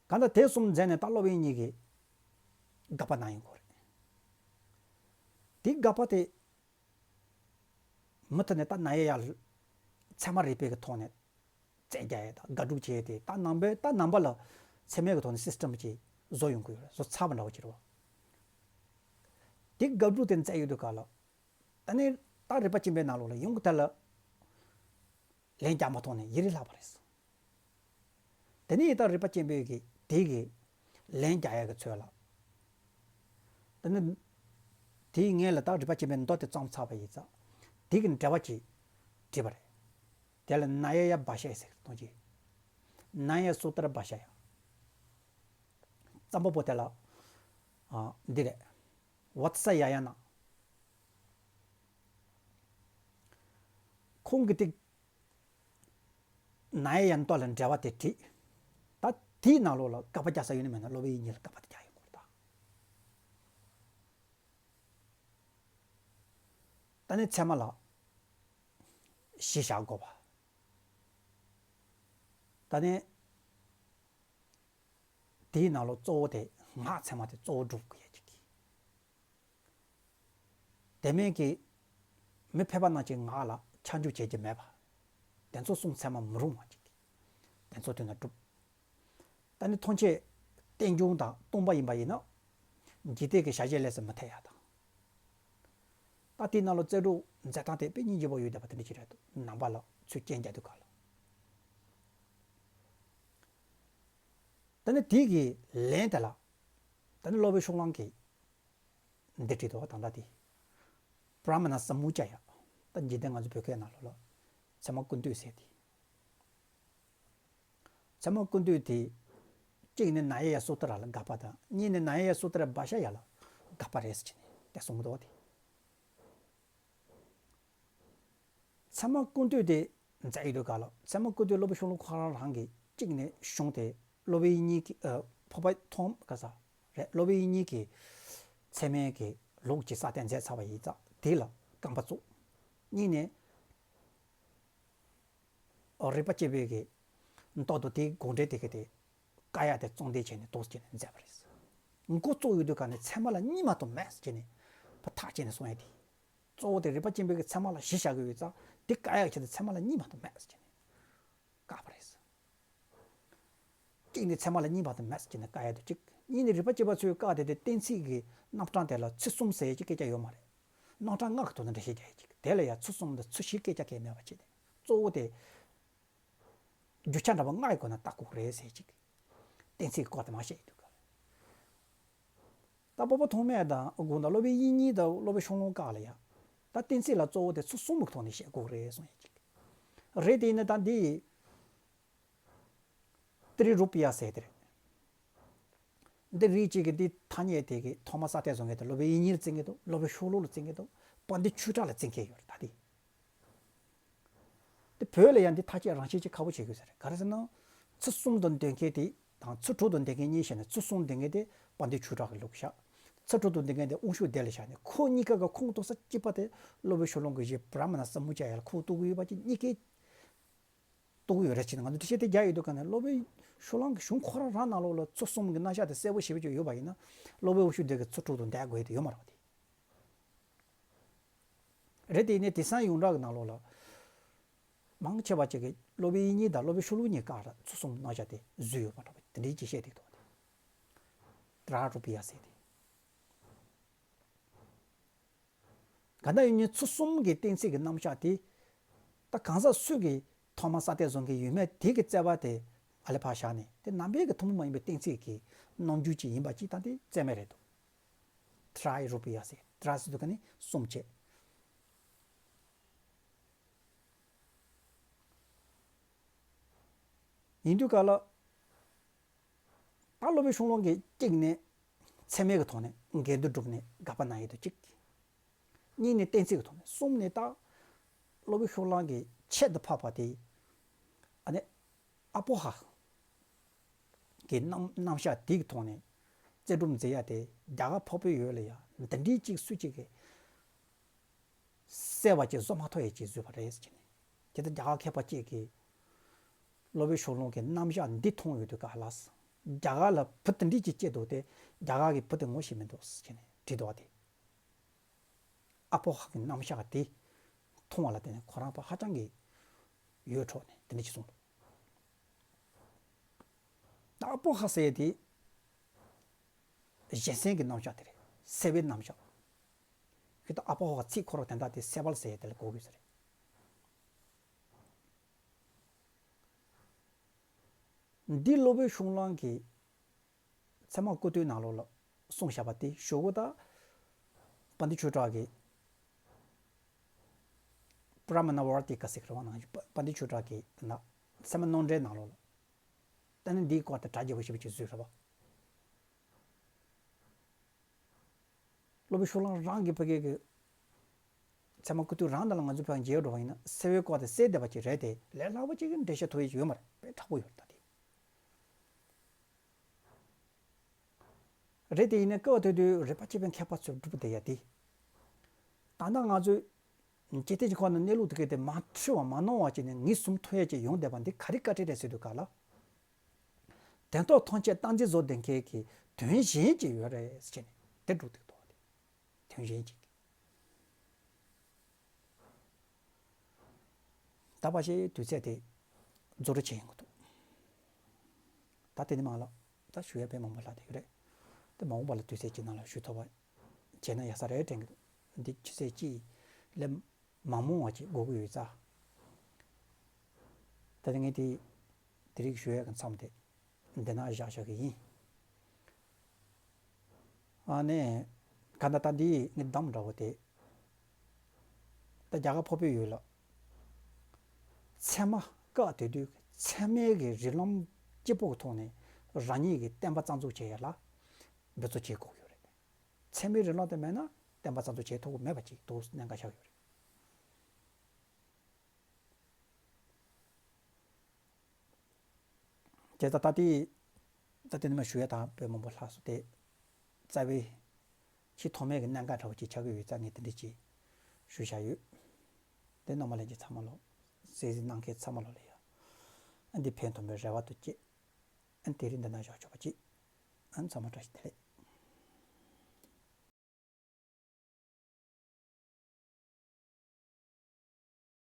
གང་ལྟར་དེ་གསུམ་མཛད་ནས་ད་སློབ་དཔོན་དབྱིག་གཉེན་གྱིས་དགག་པ་གནང་ཡོང་གི་རེད། དེ་དགག་པ་དེ་མུ་མཐུད་ནས་ད་ན་ཡ་ཡ་ཚད་མ་རིག་པའི་གི་ཐོག་ནས་རྩད་རྒྱག་ཡས་དང་དགག་སྒྲུབ་བྱེད་ཡས་དེ་ད་ནང་པའི་ད་ནང་པ་ལ་ཚད་མའི་གི་ཐོག་ནས་སིས་ཊམ་ཅིག་བཟོ་ཡོང་གི་ཡོད་རེད། བཟོ་ཚར་བ་འདྲ་བོ་ཅིག་རེད་བ། དེ་དགག་སྒྲུབ་དེ་མཛད་ཡོད་དུས་ག་ལ། ད་ནི་ད་རིག་པ་ཆེན་པོའི་ནང་ལོགས་ལ་ཡོང་གི་ད་ལ་ལན་རྒྱག་མ་ཐུབ་ནས་ཡི་རེ་ལྷག་པ་རེད། དེ་ནས་ད་རིག་པ་ཆེན་པོའི་གི་དེ་གི་ལན་རྒྱག་ཡ་གི་ཚོད་ལ། དེ་ནི་དེའི་སྔོན་ལ་ད་རིག་པ་ཆེན་པོའི་མདོ་དེ་བརྩམས་ཚར་བ་ཡིན་ཙང་། དེ་གི་འགྲེལ་པ་ཅིག་བྲིས་པ་རེད། དེ་ལ་ན་ཡ་ཡ་བྷ་ཤ་ཡ་ཟེར་གཏོང་གི། ན་ཡ་སུ་ཏྲ་བྷ་ཤ་ཡ། རྩོམ་པ་པོ་དེ་ལ་ཨ་འདི་རེད། ཝ་ཏི་ས་ཡ་ཡ་ན། ཁོང་གིས་དེ་ན་ཡ་ཡ་མདོ་ལ་འགྲེལ་པ་དེ་བྲིས། ད་དེའི་ནང་ལོགས་ལ་དགག་པ་རྒྱག་ས་ཡོད་ནི་མེད་ན་སློབ་དཔོན་དབྱིག་གཉེན་ལ་དགག་པ་དེ་རྒྱག་ཡོང་གི་རེད་ད། ད་ནི་ཚད་མ་ལ་གཞི་བཞག་དགོས་པ། ད་ནི་དེའི་ནང་ལོགས་གཙོ་བོ་དེ་ངག་ཚད་མ་དེ་གཙོ་བོ་སྒྲུབ་དགོས་ཡ་ཅིག་གི། དེ་མིན་གྱི་མི་ཕལ་པ་རྣམས་ཀྱིས་ངག་ལ་ཆ་འཇོག་བྱེད་ཀྱི་མེད་པ། དེ་ཚོ་གསུང་ཚད་མ་མི་རུང་བ་ཅིག་གི། དེ་ཚོ་དོན་དུ་སྒྲུབ། ད་ནི་ཐམས་ཅད་རྟེན་འབྱུང་དང་སྟོང་པ་ཡིན་པ་ཡིན་ན། འཇིག་རྟེན་གྱི་བྱ་བྱེད་ལས་སུ་མི་འཐད་ཡ་དང་། ད་དེའི་ནང་ལ་རྩོད་སྒྲུབ་མཛད་སྟངས་དེ་དཔེ་སྙིང་རྗེ་པོ་ཡོད་བསྡད་པ་དེ་འདྲ་ཅིག་རེད་འདུག་ནང་པ་ལ་ཚུར་རྐྱེན་རྒྱག་དུས་ག་ལ། ད་ནི་དེའི་གི་ལན་དེ་ལ། ད་ནི་སློབ་དཔོན་ཤོ་ལོ་ཀ་གིས་འདི་བྲིས་འདུག་ད་ལྟ་དེ། བྲ་མ་ཎ་ས་མུ་ཙྱ་ཡ། ད་འཇིག་རྟེན་ང་ཚོ་བོད་སྐད་ནང་ལོགས་ལ་ཚད་མ་ཀུན་བཏུས་ཟེར་དེ། ཚད་མ་ཀུན་བཏུས་དེ། གཅིག་ནི་ན་ཡ་ཡ་སུ་ཏྲ་ལ་དགག་པ་དང་གཉིས་ནི་ན་ཡ་ཡ་སུ་ཏྲ་བྷ་ཤ་ཡ་ལ་དགག་པ་རེད་ཟེར་ནས་དེ་གསུངས་འདུག་དེ། ཚད་མ་ཀུན་བཏུས་དེ་མཛད་ཡོད་དུས་ག་ལ་ཚད་མ་ཀུན་བཏུས་སློབ་དཔོན་ཤོ་ལོ་ཀ་ཁོ་རང་རང་གིས་གཅིག་ནས་གཞུང་དེ་སློབ་དཔོན་དབྱིག་གཉེན་གྱི་ཨ་འཕགས་པ་ཐོགས་མེད་ག་ས་རེད། སློབ་དཔོན་དབྱིག་གཉེན་གྱི་ཚད་མའི་གི་ལུགས་ཀྱི་ས་བསྟན་མཛད་ཚར་བ་ཡིན་ཙང་དེ་ལ་རྐང་པ་བཙུགས། གཉིས་ནས་རིག་པ་སྐྱེ་བོའི་གི་མདོ་དང་དེའི་དགོངས་འགྲེལ་དེ་གི་དེ་བཀག་ཡ་དེ་གཙང་འདེད་བྱས་ནས་འདུག་སེ་བྱས་ནས་མཛད་པ་རེད། མགོ་བཙུགས་ཡོད་དུས་ག་ནས་ཚད་མ་ལ་གཉིས་མ་གཏོགས་མེད་ཟེར་བྱས་ནས་ཕར་ཐག་བཅད་ནས་གསུངས་ཡ་དེ། གཙོ་བོ་དེ་རིག་པ་སྐྱེ་བོའི་གི་ཚད་མ་ལ་གཞི་བཞག་གི་ཡོད་ཙང་དེ་བཀག་ཡ་ཆེད་དུ་ཚད་མ་ལ་གཉིས་མ་གཏོགས་མེད་ཟེར་བྱས་ནས་བཀག་པ་རེད། གཅིག་ནི་ཚད་མ་ལ་གཉིས་པ་དང་མེད་ཟེར་ནས་བཀག་ཡ་དེ་གཅིག་གཉིས་ནི་རིག་པ་སྐྱེ་བོ་ཚོས་བཀག་དེ་དེ་གཏན་ཚིགས་ཀྱི་རྣམ་གྲངས་དེ་ལ་ཚུལ་གསུམ་ཟེར་ཡ་ཅིག་སྐད་ཆ་ཡོད་མ་རེད། རྣམ་གྲངས་ལྔ་གི་ཐོག་ནས་འགྲེལ་བཤད་རྒྱག་ཡ་ཅིག་དེ་ལ་ཡ་ཚུལ་གསུམ་དང་ཚུལ་བཞིའི་སྐད་ཆ་གང་ཡང་མེད་པ་བྱས་ཏེ་གཙོ་བོ་དེ་རྒྱུ་ཆ་འདྲ་པོ་ལྔ་ཡི་སྒོ་ནས་བརྟག་དགོས་རེད་ཟེར་ཡ་ཅིག་གཏན་ཚིགས་ཀྱི་སྐོར་དེ་མར་བཤད་ཡོད་འདུག་ག་ད་འཕགས་པ་ཐོགས་མེད་དང་དགོངས་དག་སློབ་དཔོན་དབྱིག་གཉེན་དང་སློབ་དཔོན་ཤོ་ལོ་ཀ་ལ་ཡ། ད་གཏན་ཚིགས་ལ་གཙོ་བོ་དེ་ཚུལ་གསུམ་གྱི་ཐོག་ནས་བཤད་དགོས་རེད་གསུངས་ཡ་ཅིག་རེད་དེ་ཡིན་ན་ད་འདི། ཏྲི་རུ་པི་ཡ་ཟེར་དེ་རེད། འདི་རིགས་གཅིག་གིས་འདི་ཐ་སྙད་དེ་གི་ཐོག་མ་ས་སྟེང་བཟོ་མཁན་དེ་སློབ་དཔོན་དབྱིག་གཉེན་ལ་བརྩི་མཁན་འདུག་སློབ་དཔོན་ཤོ་ལོ་ཀ་ལ་བརྩི་མཁན་འདུག་དཔལ་ལྡན་ཆོས་གྲགས་ལ་བརྩི་མཁན་ཡོད་རེད་ད་འདི། དེ་བོད་ལ་ཡང་འདི་ཐ་སྙད་རང་བཞིན་གྱིས་ཁག་པོ་བྱེད་དགོས་ས་རེད། ག་རེ་ཟེར་ན། ཚུལ་གསུམ་དུ་འདོད་མཁན་དེ་དང་ཚུལ་དྲུག་ཏུ་འདོད་མཁན་གཉིས་བཤད་ནས་ཚུལ་གསུམ་འདོད་མཁན་དེ་དཔལ་ལྡན་ཆོས་གྲགས་ཀྱི་ལུགས་བཞག་ཚུལ་དྲུག་ཏུ་འདོད་མཁན་དེ་དབང་ཕྱུག་སྡེ་ལ་བཞག་ནས་ཁོ་གཉིས་ཀ་གི་ཁོངས་གཏོགས་ས་གཅིག་པ་དེ་སློབ་དཔོན་ཤོ་ལོ་ཀ་གི་བྲ་མ་ཎ་ས་མུ་ཙྱ་ཡ་ལ་ཁོངས་གཏོགས་ཀྱི་ཡོད་པ་ཅིག་གཉིས་ཀས་གཏོགས་ཀྱི་ཡོད་རེད་ཅེས་ང་ཚོ་འགྲེལ་བཤད་དེ་རྒྱག་ཡོད་དུས་ག་ནས་སློབ་དཔོན་ཤོ་ལོ་ཀ་གི་གཞུང་ཁོ་རང་རང་ནང་ལོགས་ལ་ཚུལ་གསུམ་གྱི་རྣམ་གཞག་དེ་གསལ་པོ་ཞེ་པོ་ཅིག་ཡོད་པ་ཡིན་ན་སློབ་དཔོན་དབང་ཕྱུག་སྡེ་གིས་ཚུལ་དྲུག་ཏུ་འདོད་དགོས་དེ་ཡོད་མ་རེད་པ་དེ། རེད་དེ་ནས་དེང་སང་ཡོངས་གྲགས་ཀྱི་ནང་ལོགས་ལ། མང་ཆེ་བ་ཅིག་གིས་སློབ་དཔོན་དབྱིག་གཉེན་དང་སློབ་དཔོན་ཤོ་ལོ་ཀ་གཉིས་ཀ་ལ་ཚུལ་གསུམ་རྣམ་གཞག་དེ་བཟོས་ཡོད་པ་འདྲ་བ་དེ་འདྲའི་ཅིག་བཤད་འདུག་ཏྲ་རུ་པི་ཡ་ཟེར་ཏེ། གང་ལྟར་ཡིན་ནའི་ཚུལ་གསུམ་གྱི་གཏན་ཚིགས་ཀྱི་རྣམ་གཞག་དེ། ད་གང་ཟག་སུ་གིས་ཐོག་མ་ས་སྟེང་བཟོ་མཁན་ཡོད་མེད་དེ་གི་རྩོད་པ་དེ་ཨ་ལེ་ཕར་བཞག་ནས་དེ་ནང་པའི་གི་ཐུན་མོང་མ་ཡིན་པའི་གཏན་ཚིགས་ཀྱི་རྣམ་འགྱུར་ཅིག་ཡིན་པ་ཅིག་ད་དེ་རྩོད་མེད་རེད་འདུག་ཏྲ་རུ་པི་ཡ་ཟེར་ཏྲ་ཟེར་དུས་ག་ནི་གསུམ་བྱས། ཡིན་དུས་ག་ལ། ད་སློབ་དཔོན་ཤོ་ལོ་ཀ་གིས་གཅིག་ནས་ཚད་མའི་གི་ཐོག་ནས་འགལ་འདུ་སྒྲུབ་ནས་དགག་པ་གནང་ཡས་དུ་གཅིག་གཉིས་ནས་གཏན་ཚིགས་ཀྱི་ཐོག་ནས་གསུམ་ནས་ད་སློབ་དཔོན་ཤོ་ལོ་ཀ་གིས་ཁྱད་དུ་འཕགས་པ་དེ་ཨ་ནི་ཨ་པོ་ཧ་གི་རྣམ་རྣམ་གཞག་དེ་གི་ཐོག་ནས་རྩོད་སྒྲུབ་མཛད་ཡ་དེ་རྒྱ་གར་འཕགས་པའི་ཡུལ་ལ་ཡ་འདི་འདྲའི་གཅིག་སུ་གཅིག་གིས་ བལྟས་པ་ཅིག་བཟོ་མ་ཐུབ་ཡས་ཅིག་བཟོས་པ་རེད་ཟེར་ནས། དེ་ལྟར་རྒྱ་གར་མཁས་པ་གཅིག་གིས་སློབ་དཔོན་ཤོ་ལོ་ཀའི་རྣམ་གཞག་འདི་མཐོང་ཡོད་དུས་ག་ལ། རྒྱ་གར་ལ་བུ་དེ་འདྲས་ཅིག་སྐྱེས་འདུག་སྟེ། རྒྱ་གར་གྱི་བུ་དེ་ངོ་ཤེས་མི་འདུག་ཟེར་ནས་བྲིས་འདུག་བ་དེ། ཨ་པོ་ཧ་གི་རྣམ་གཞག་དེ་མཐོང་བ་ལ་བརྟེན་ནས་ཁོ་རང་པ་ཧ་ཅང་གི་ཡིད་འཕྲོག་ནས་དེ་འདྲ་ཅིག་གསུངས་འདུག། ད་ཨ་པོ་ཧ་ཟེར་ཡས་དེ་གཞན་སེལ་གྱི་རྣམ་གཞག་དེ་རེད། སེལ་བའི་རྣམ་གཞག། ཁྱོད་ད་ཨ་པོ་ཧ་ཚིག་ཁོ་རང་དོན་དག་དེ་སེལ་བ་ཟེར་ཡས་དེ་ལ་གོ་དགོས་ས་རེད། འདི་སློབ་དཔོན་ཤོ་ལོ་ཀའི་ཚད་མ་སྐུ་བསྟོད་ནང་ལོགས་ལ་གསུངས་བཞག་པ་དེ་ཞོ་གོ་ད་པཎ་ཆོས་གྲགས་ཀྱི་པྲ་མ་ན་ཝར་ཏི་ཀ་ཟེར་གི་རེད་བ། ནང་པཎ་ཆོས་གྲགས་ཀྱི་ན་ཚད་མ་ནོར་འགྲེལ་ནང་ལོགས་ལ། ད་ནི་འདིའི་སྐོར་དེ་གྲ་རྒྱས་པོ་ཞེ་པོ་ཅིག་བཟོས་རེད་བ། སློབ་དཔོན་ཤོ་ལོ་ཀ་རང་གི་ཕ་གི་གི་ཚད་མ་སྐུ་བསྟོད་རང་དང་ལ་ང་ཚོ་ཕ་གི་མཇལ་འགྲོ་བ་ཡིན་ན་སེལ་བའི་སྐོར་དེ་སེལ་བསྡད་པ་ཅིག་རེད་དེ། ལས་སླ་པོ་ཅིག་གི་འགྲེལ་བཤད་ཐུབ་ཡས་ཅིག་ཡོད་མ་རེད། དཔེ་དྲག་པོ་ཡོད་རེད་ད་དེ། རེད་དེ་ཡིན་ནའི་སྐབས་དེ་དུས་རིག་པ་གཅེས་པའི་མཁས་པ་ཚོས་སྒྲུབ་བསྡད་ཡ་དེ། ད་ལྟ་ང་ཚོས་འཇིག་རྟེན་གྱི་ཁོག་ནས་གནས་ལུགས་དེ་གས་དེ་མ་འཁྲུལ་བ་མ་ནོར་བ་བྱས་ནས་ངེས་བཟུང་ཐུབ་ཡ་ཅིག་ཡོང་བསྡད་པ་འདི་ག་རེ་བཀའ་དྲིན་རེད་ཟེར་དུས་ག་ལ། དོན་རྟོགས་མཐོང་ཆེན་རྟག་འཛིན་བཟོ་ལྡན་མཁན་གྱི་དོན་གཞན་ཅིག་ཡོད་རེད་ཟེར་ནས་དེ་སྒྲུབ་འདུག་དོ། དོན་གཞན་ཅིག། ད་ཕལ་ཆེར་དུས་ཚོད་དེ་རྫོགས་རེ་ཆེ་ཡོང་གི་འདུག། ད་དེ་ནི་མ་ལ་ད་ཞུ་ཡ་དཔེ་མང་པོ་ལྷག་བསྡད་ཡོད་རེད། དེ་མ་འོངས་པ་ལ་དུས་ཚོད་ཅིག་ནང་ལ་ཞུ་ཐུབ་པ་བྱས་ན་ཡག་ས་རེད་དྲན་གི་འདུག། འདི་ཆུ་ཚོད་གཅིག་ལས་མང་མོ་བ་ཅིག་འགོར་གི་ཡོད་ཙང་། ད་དེ་ངས་དེ་དེ་རིགས་ཞུ་ཡ་གི་མཚམས་དེ་འདི་ན་བཞག་བཞག་གི་ཡིན། ཨ་ནི། ག་ད་ལྟ་འདི་ངས་གདམས་འདྲ་བོ་དེ། ད་རྒྱ་གར་འཕགས་པའི་ཡུལ་ལ། ཚད་མ་བཀག་དེ་དུས་ཚད་མའི་གི་རིགས་ལམ་གཅིག་པོ་གི་ཐོག་ནས་རང་ཉིད་ཀྱི་བསྟན་པ་རྩ་འཛུགས་བྱེད་ཡ་ལ་འབད་རྩོལ་བྱེད་དགོས་ཡོད་རེད། ཚད་མའི་རིགས་ལམ་དེ་མེད་ན་བསྟན་པ་རྩ་འཛུགས་བྱེད་ཐུབ་ཀྱི་མེད་པ་ཅིག་འདུག་གནད་འགག་ཆགས་ཡོད་རེད། དེ་ལྟ་ལྟ་དེ། ད་དེ་ནི་མ་ཞུ་ཡ་དང་དཔེ་མང་པོ་ལྷག་སོང་སྟེ། རྩ་བའི་ཆེས་ཐོག་མའི་གི་གནད་འགག་འདྲ་བོ་ཅིག་ཆགས་ཀྱི་ཡོད་ཙང་ངས་དེ་འདྲ་ཅིག་ཞུ་བཞག་ཡོད། དེ་རྣམ་པ་ལྷན་རྒྱས་ཚང་མ་ལོ། གསན་གཟིགས་གནང་མཁན་ཚང་མ་ལོ་ལ་ཡ། ཨ་འདི་ཕན་ཐོགས་པའི་རེ་བ་དུ་བསྐྱེད། ཨ་དེ་རིང་འདི་ན་བཞག་ཆོག་པ་ཅིག། ཨ་ཚང་མ་བཀྲ་ཤིས་བདེ་ལེགས།